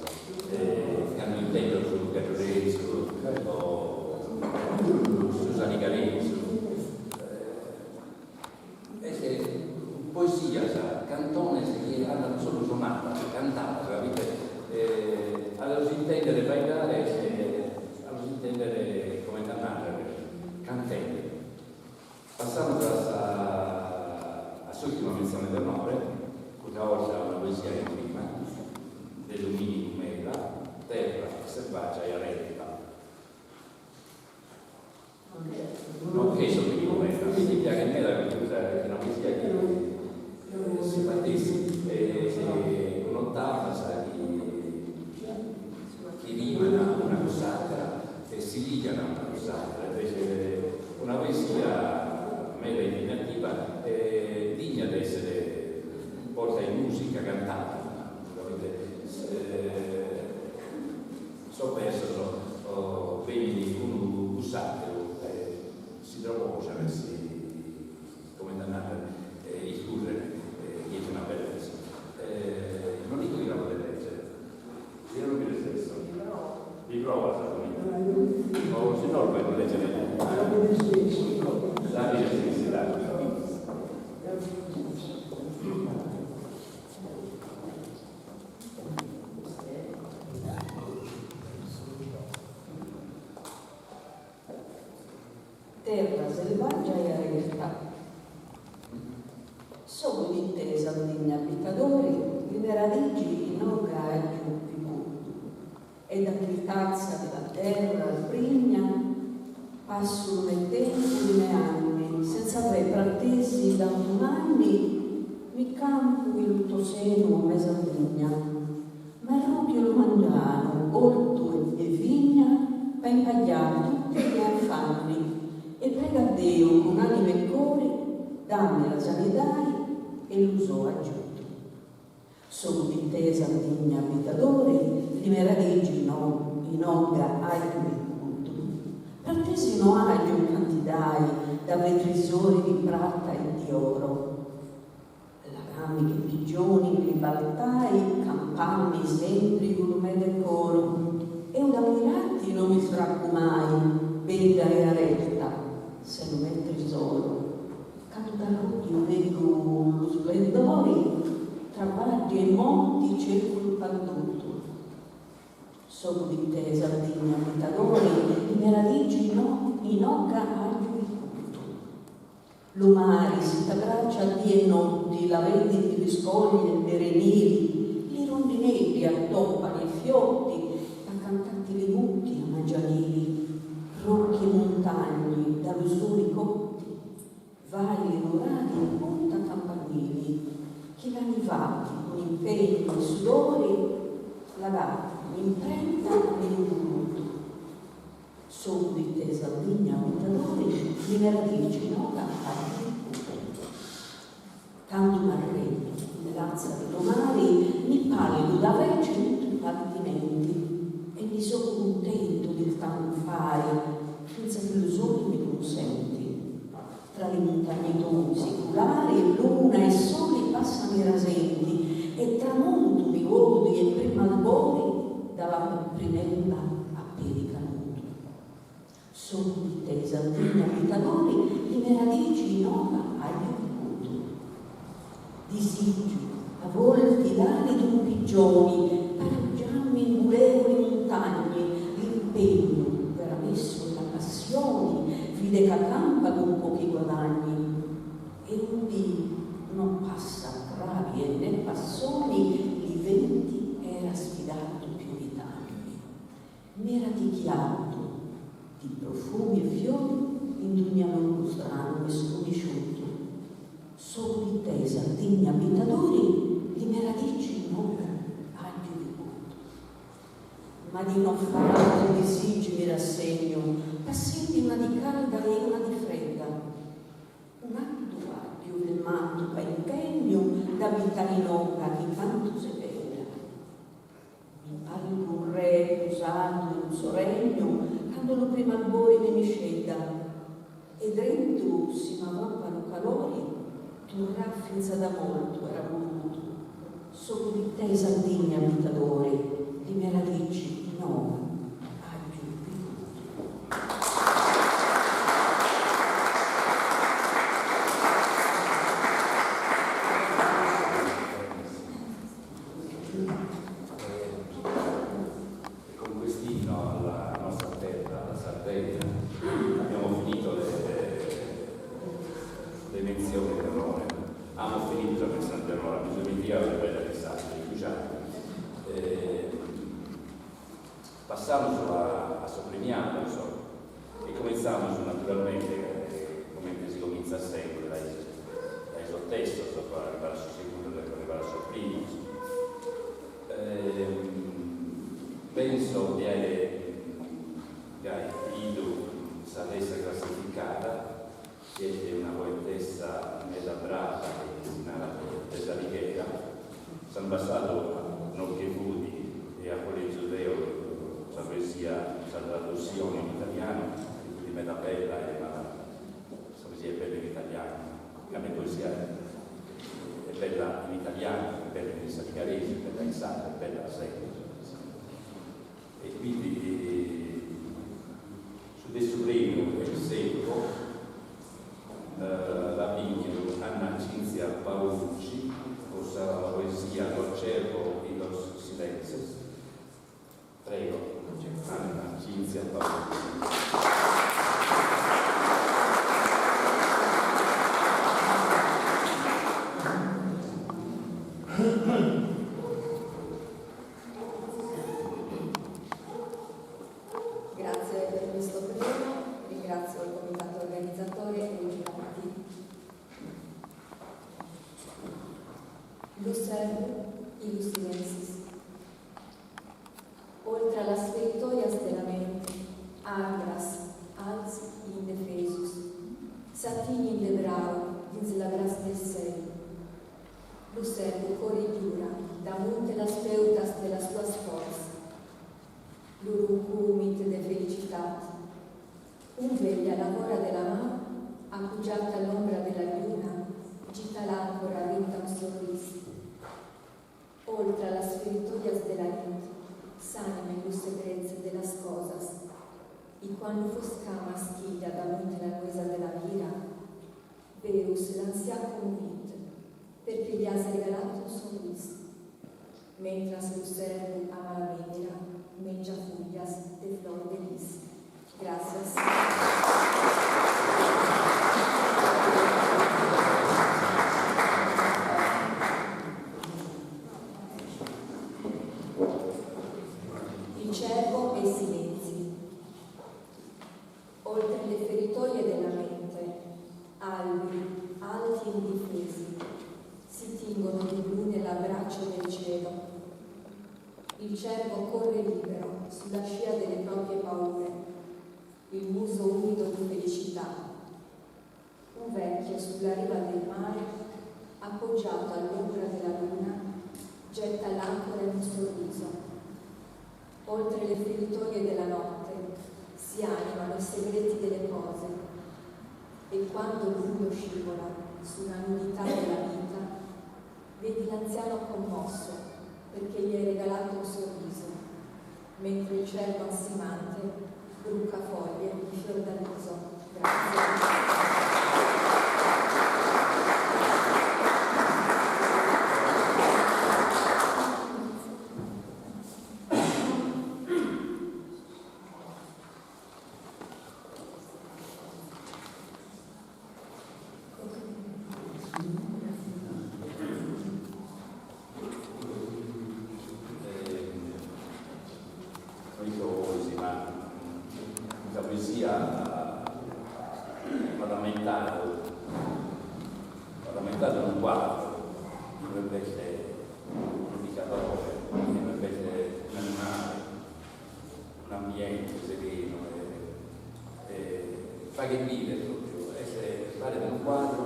Cando intendo su gadduresu o su saligaresu est poesias, cantones chi andant solu sonadas, cantadas, capite a los intendere faeddare est a los intendere comente a narrer cantende. Passamus a sa a s'ùrtima mentzione de onore, custa 'orta una poesia in rima de Domìnigu Mela, Terra selvaggia e aperta. No che Domìnigu Mela, mi piaghet meda perché custa est una poesia chi si matessi cun otavas chi chi riman una cun s'àtera e si ligan una cun s'àtera, invece una poesia meda impegnativa e digna de essere posta in musica, cantada. Terra prigna, passu lu me tempu li me anni, senza avé pratesi tantu manni, mi campu in lu to senu o me Sardigna. M'arrughiu lu mangianu, ortu e vigna, pa impaglià tutti li me affanni, e pregu a Deu cun anima e cori, dammi la sanidadi e lu so agiudu. Sogu di te, Sardigna, abitadori, li me radigi no inoghe aio bicudu. Pratesi no aio cantidai d'avé trisori di prata e di oro. Lagami che pigioni in libaltai campammi sempri cu lu me decoro. Eu d'ammirati no mi sfraccu mai, bedda e arerta, se lu me trisoro. Candu t'arrughiu leggu lu splendori, tra vaddi e monti cercu lu pardutu. Sogu di te, Sardigna, abitadori, li me radigi no inoghe aio bicudu. Lu mari si t'abbraccia dì e notti, la vediti li scogli e li renili, li rundineddi attoppani e fiotti, pa cantatti li mutti a mangianili, rocchi e muntagni da lu suli cotti, valli nuraghi in punta campanili, chi l'ani fatti cun impegnu e sudori, l'agattani imprenta in lu volutu. Sogu di te, Sardigna, abitadori, li me radici inoghe aio bicudu. Candu m'arrendu in le lazza di lu mari, mi pallidu d'avé centu partimenti e ndi sogu cuntentu di tantu fari, finza chi lu soli mi cunsenti. Tra li muntagni toi siculari, luna e soli passani rasenti e tramontu mi godi e prim'albori dalla prim'erba a pedi canutu. Sogu di te, Sardigna, abitadori, li me radici inoghe aio bicudu. Disigiu avolti l'ali d'un pigioni p'arruggiammi in buleu li muntagni, l'impegnu vera messu e la passioni vide ca campa cun pochi guadagni e undi no passa travi e né passoni li venti era sfidatu piovitagni. Meravigghiatu di profumi e fiori in dugna logu stranu e scunisciutu. Sogu di te, Sardigna, abitadori, li me radici inoghe aio bicudu. Ma di no fai altri disigi mi rassegnu, passendi una di calda e una di fredda. Un attu agghiu firmatu pa impegnu d'abitare inoghe chi cantu se bella. Mi palgu un re pusadu in su regnu cando lu prim'albori mi miscedda e drentu si m'avvampa lu calori turrà finza da mortu era volutu. Sogu di te, Sardigna, abitadori, li me radici inoghe aggio bicudu. E con quest'inno alla nostra terra, alla Sardegna, abbiamo finito le, le menzioni d'onore. Abbiamo finito sa menzione d'onore, bisogna dimenticare quella che sa, diciamo. Passamus a, a su premiadu, e cominzamus naturalmente, comente si cominzat sempre, dae dae sos testos pro arrivare a su segundu e pro arrivare a sos primos. Penso de aere gai bidu sa terza classificada, chi est una poetessa meda brava e chi si narat de S'Alighera. S'annu passadu no che fut e apo legidu deo sa poesia, sa tradussione in italianu, chi fut meda bella e sa poesia est bella in italianu, cando poesia est bella in italianu, est bella in s'aligaresu, est bella in sardu, est bella sempre. E quindi su terzu premiu ex aequo l'at binchidu Anna Cinzia Paolucci pro sa poesia Lo cervo y los silenzios. Prego, Anna Cinzia Paolucci. Lu servu i lu silenzis. Oltra las feritorias de la mente, arbras, alts i indefesos, s'atinhin de brau dins l'abraç del cèl. Lo servu corre liura damunt las peutas de las suas fòrts. Lo runcu umid de felicitat. Un vegl a la vòra de la mar, apujat a l'ombra de la lluna, gita l'ancora dinta un sorrís. Oltra las feritorias de la nit, s'animen los secrets de las cosas. I quand lo foscam asquilha damunt la nuesa de la vira, veus l'ancià commovit, perque li as regalat un sorrís. Mentras lo cèrvo a mala venira menja fulhas de flor de lis. Gràcias. Il cervo e i silenzi. Oltre le feritoie della mente, alberi, alti e indifesi, si tingono di blu nell'abbraccio del cielo. Il cervo corre libero sulla scia delle proprie paure, il muso umido di felicità. Un vecchio sulla riva del mare, appoggiato all'ombra della luna, getta l'ancora in un sorriso. Oltre le feritoie della notte si animano i segreti delle cose e quando il buio scivola sulla nudità della vita, vedi l'anziano commosso perché gli hai regalato un sorriso, mentre il cervo ansimante bruca foglie di fiordaliso. Grazie. No isco 'ois, ma sa poesia m'at ammentadu, m'at ammentadu unu cuadru inue b'est unu picadore, inue b'est un'animale, un'ambiente serenu e faghet bìdere propriu, est paret unu cuadru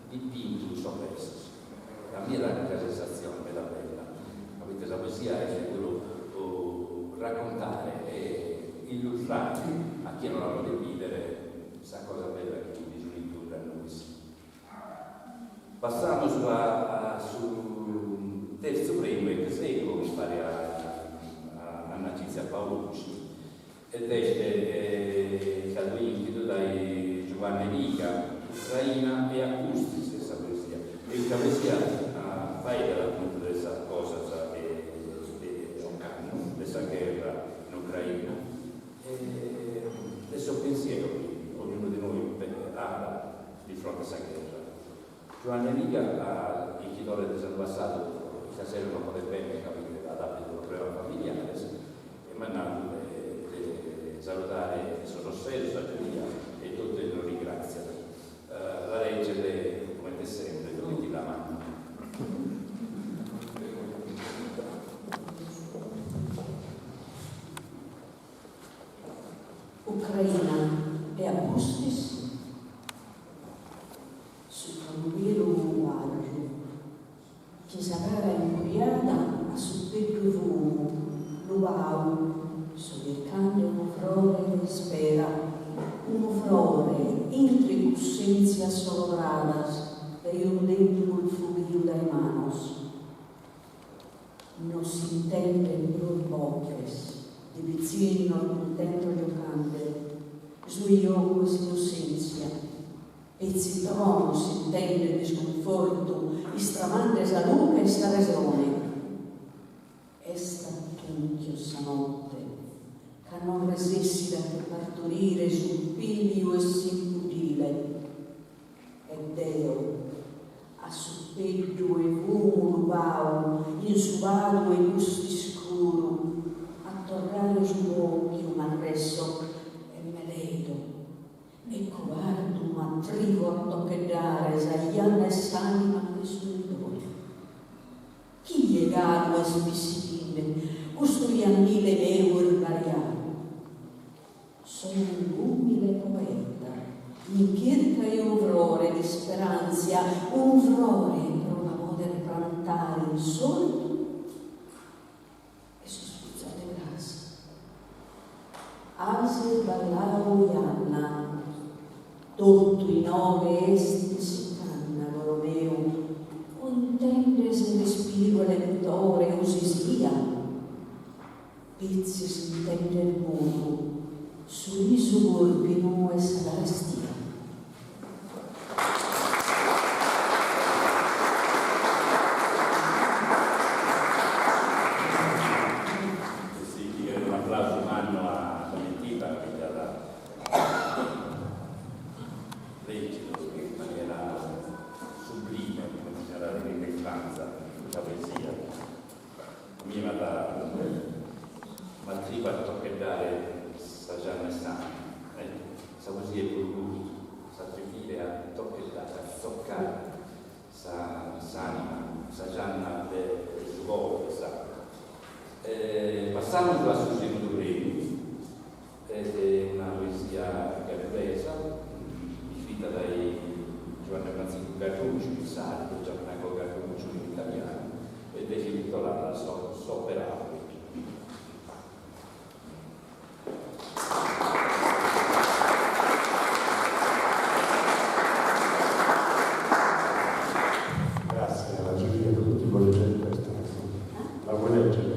dipintu cun sos versos. A mie dat custa sensatzione meda bella, ca poita sa poesia est puru raccontare e illustrare a chie non la podet bìdere sa cosa bella chi bi sunt in tundu a nois. Passamus a su terzu premiu ex aequo umpare a Anna Cinzia Paolucci ed est istadu binchidu dae Giuanne Piga, Ucraina e a pustis sa poesia. E custa poesia faeddat apuntu de sas cosas de ocannu, de sa gherra in Ucraina e de su pensieru chi ognunu de nois at di fronte a sa gherra. Giuanne Piga, binchidore de s'annu passadu, istasero non podet bennere ca poite at apidu problemas familiares e m'at nadu de saludare sos ossesos, sa giuria e totu e los ringratziat. La leget, comente sempre, Domitilla Mannu. Ucraina e a pustis Suta unu chelu arju, chin sa cara imburiada a suppeddu 'e fumu lubau, so chircande unu frore de ispera, unu frore intre cussentzias solobradas dae unu tempus fughiu dae manos. No s'intenden prus boches de pitzinnos cuntentos giocande, su jocu 'e s'innossentzia. Petzi tronos s'intendet d'iscunfortu istramande sa luche 'e sa resone. Est a tùnchios sa notte, ca non resessit a che partorire su piliu 'e s'impuddile. E deo, a suppeddu 'e fumu lubau in su badu 'e cust'iscuru, a torrare su bòchiu m'arresso e meledo E cobardu m'atrivo a tocheddare sa janna 'e s'anima de su benidore. In chirca 'e unu frore d'isperantzia, unu frore pro la poder prantare in s'ortu 'e sos fizos de cras. As ballau janna, totu inoghe est in sicanna, coro meu, o intendes respiru 'e lentore o sisia? Petzi s'intendet mudu su risu corpinu 'e sa carestia. Si cheret un'aplausu mannu a Domitilla chi at lègidu in manera sublime, comente si narat in limba istranza, custa poesia. A mie m'at m'atrivu a tocheddare sa gianna 'e s'anima. Ecco, sa poesia est puru custu, s'atrivire a tocheddare, a tzoccare sa s'anima, sa gianna de su coro de s'anima. Passamus a su segundu premiu, est una poesia gadduresa, iscrita dae Giuanne Frantziscu Garrucciu in sardu, Gianfranco Garruccio in italianu, ed est intitolada So Paraulis. Grazie alla giuria, dopo ti vuoi leggere questa? La vuoi leggere?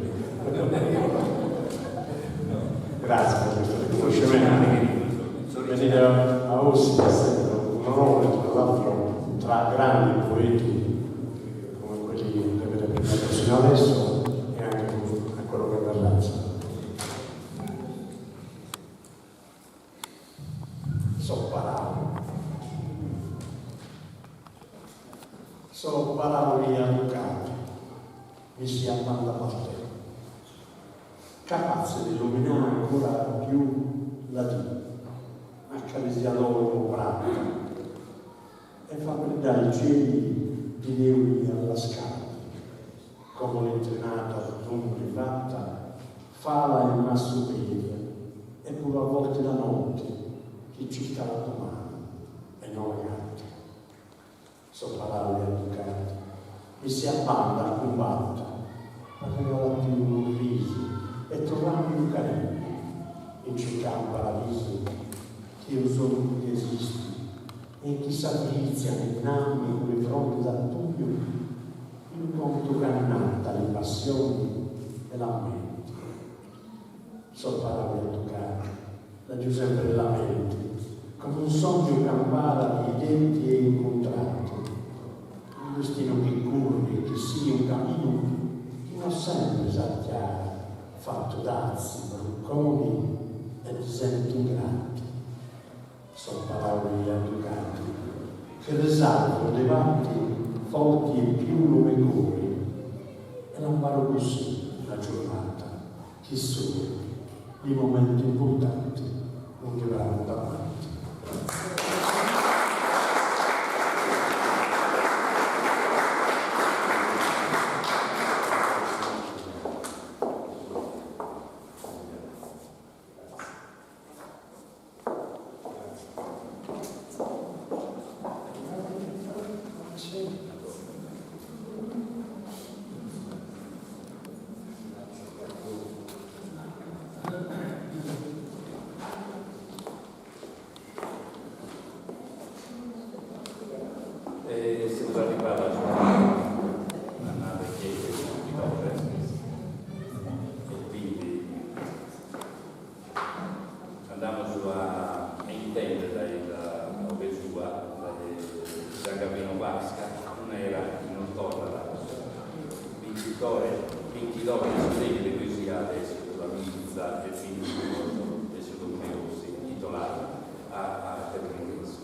Grazie per questo riconoscimento. Venire a Ossi è sempre un onore, tra l'altro tra grandi poeti come quelli che avete premiato sino adesso e anche a quello che verrà. So paraulis. So paraulis educati, mi si a banda parte, capatze de illuminare ancora più la dì, a cale siat oro o prata, e fa brillare i cieli di neuli allascati, como l'intrinata d'umbri fatta fala in massupedia e puru a volte la notte chi circa la domani e no l'agatta. So paraulis educati mi si a banda a cumbatta arregalati unu risu e torrami unu carignu in circa un paradisu chi eo solu chi esisti e chi sa frizia ninnami cun le fronde d'attuju in contu ch'annatta li passioni e l'ammenti. So paraulis educati, l'agiu sempre la mente, come un sogno ch'ampara li detti e incontrati, un destino chi curri e chi sighit un caminu chi no sempre s'acchiara, fattu d'azzi, brucconi e di zente ingrati. So paraulis educati, che risalgono de parti forti e più lo me cori, e l'amparo così la giornata, chi sono i momenti importanti non ti vanno davanti. E siamo arrivati alla richiesta di vincitore e quindi andiamo a intendere dai la sua, dai San Gavino Vasca, un'era che non torna vincitore, vincitore di sostegno di poesia adesso la Milza e fino adesso Domeosi, intitolato a, a Terminese.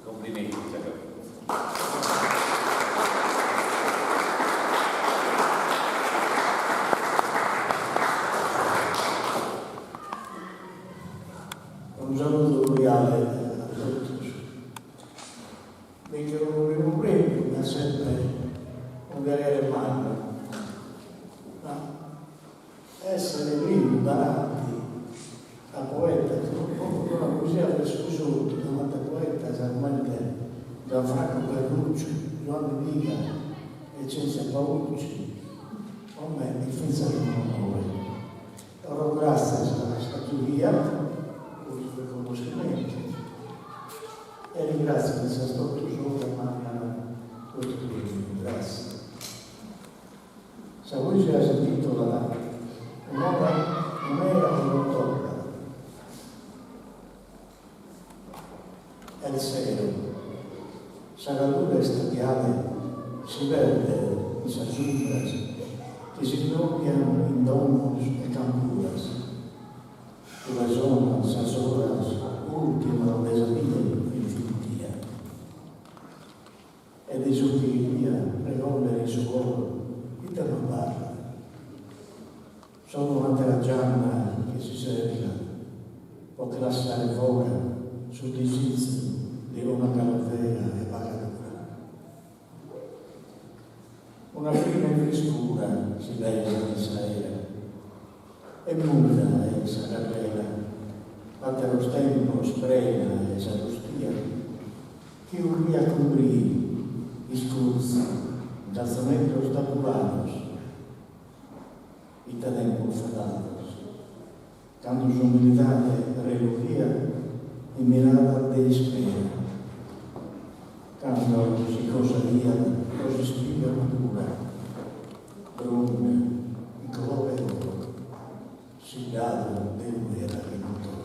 Complimenti Giacomo. Unu saludu cordiale a totus. Binchere unu primu premiu est sempre unu piaghere mannu, ma essere primu davanti a poetas, una poesia de su sortu davanti a poetas. comente Gianfranco Carrucciu, Giuanni Piga e Cenzia Paolucci, po me est fintzas un'onore. Torro gràtzias a sa giuria po su reconnoschimentu e ringràtzio fintzas totu sos chi ammaniant custu prèmiu. Gràtzias. Sa poesia s'intìtulat Un'ora un'era chi non torrat. Est sero. Sa calura istadiale si perdet in sas umbras chi s'isdòpian in domos e campuras, ue sonan sas oras ùrtimas de sa die in finitia. E de su chi cheria regòllere in su coro, ite m'abarrat? Solu un'àtera gianna chi si serrat po che lassare fora su disizu de una calavera 'e paga dura. Una frina 'e friscura si pesat in s'aera e muda est sa carrera, àteros tempos prena 'e sa rustia chi urriat cun briu, iscurtzu, in caltzoneddos tapulados. Ite tempos fadados, cando s'umilidade relughiat in miradas de ispera, cando si cosaiat pro s'ispiga madura, brunda, in colore 'e oro, siddadu de un'era chi non torrat.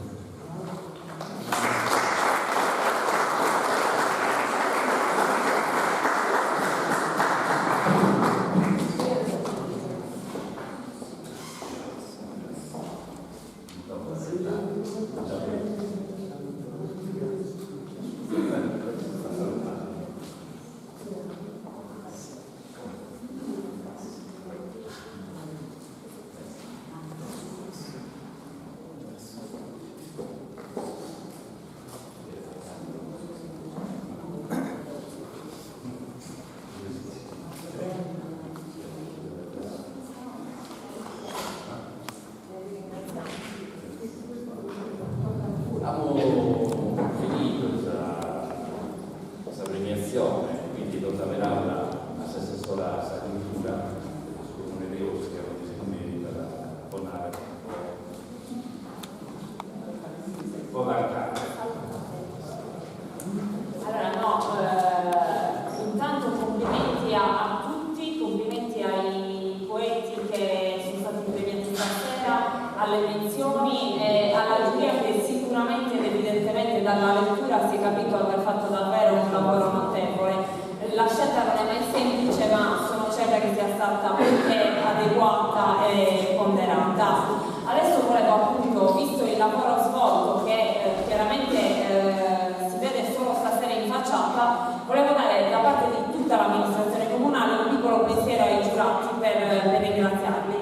Amus finidu sa premiatzione, quindi do sa peràula a s'assessora a sa cultura de su Comune de Ossi, comente si meritat, po narrer po tancare. Allora no, intanto complimenti a tutti, complimenti ai poeti che sono stati premiati stasera, alle menzioni e alla giuria che sicuramente ed evidentemente dalla lettura si è capito aver fatto davvero un lavoro notevole. La scelta non è mai semplice, ma sono certa che sia stata più che adeguata e ponderata. Adesso volevo appunto, visto il lavoro svolto che chiaramente si vede solo stasera in facciata, volevo dare da parte di tutta l'amministrazione comunale un piccolo pensiero ai giurati per ringraziarli.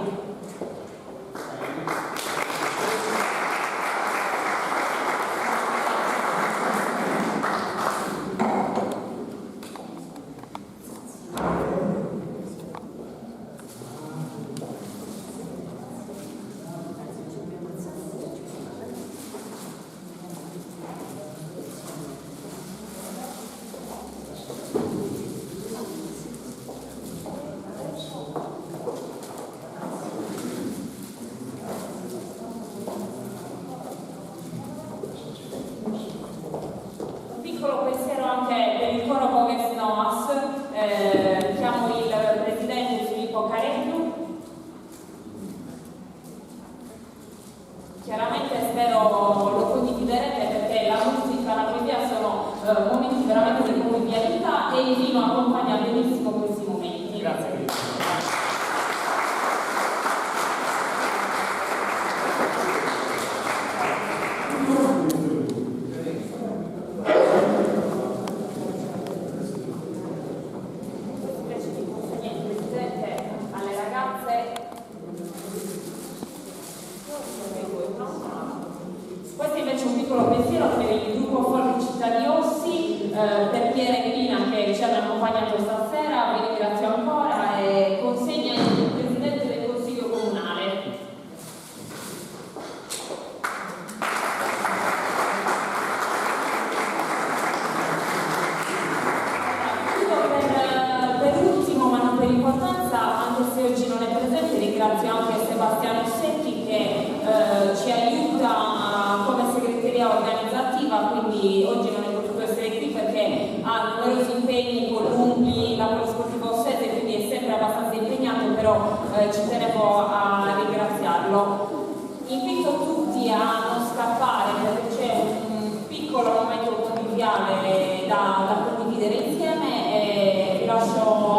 Un piccolo pensiero anche per il coro Boghes Noas, chiamo il presidente Filippo Careddu. Chiaramente spero lo condividerete perché la musica e la poesia sono momenti veramente di convivialità e il vino accompagna benissimo questi momenti. Grazie. Invece di consegna il presidente alle ragazze. Questo invece è un piccolo pensiero per il gruppo Folk Città di Ossi, per Piera e Pina che ci hanno accompagnato per importanza, anche se oggi non è presente, ringrazio anche Sebastiano Secchi che eh, ci aiuta come segreteria organizzativa, quindi oggi non è potuto essere qui perché ha numerosi impegni con l'Unghi, la Polisportiva Ossese, quindi è sempre abbastanza impegnato, però eh, ci tenevo a ringraziarlo. Invito tutti a non scappare perché c'è un piccolo momento conviviale da, da condividere insieme e vi lascio.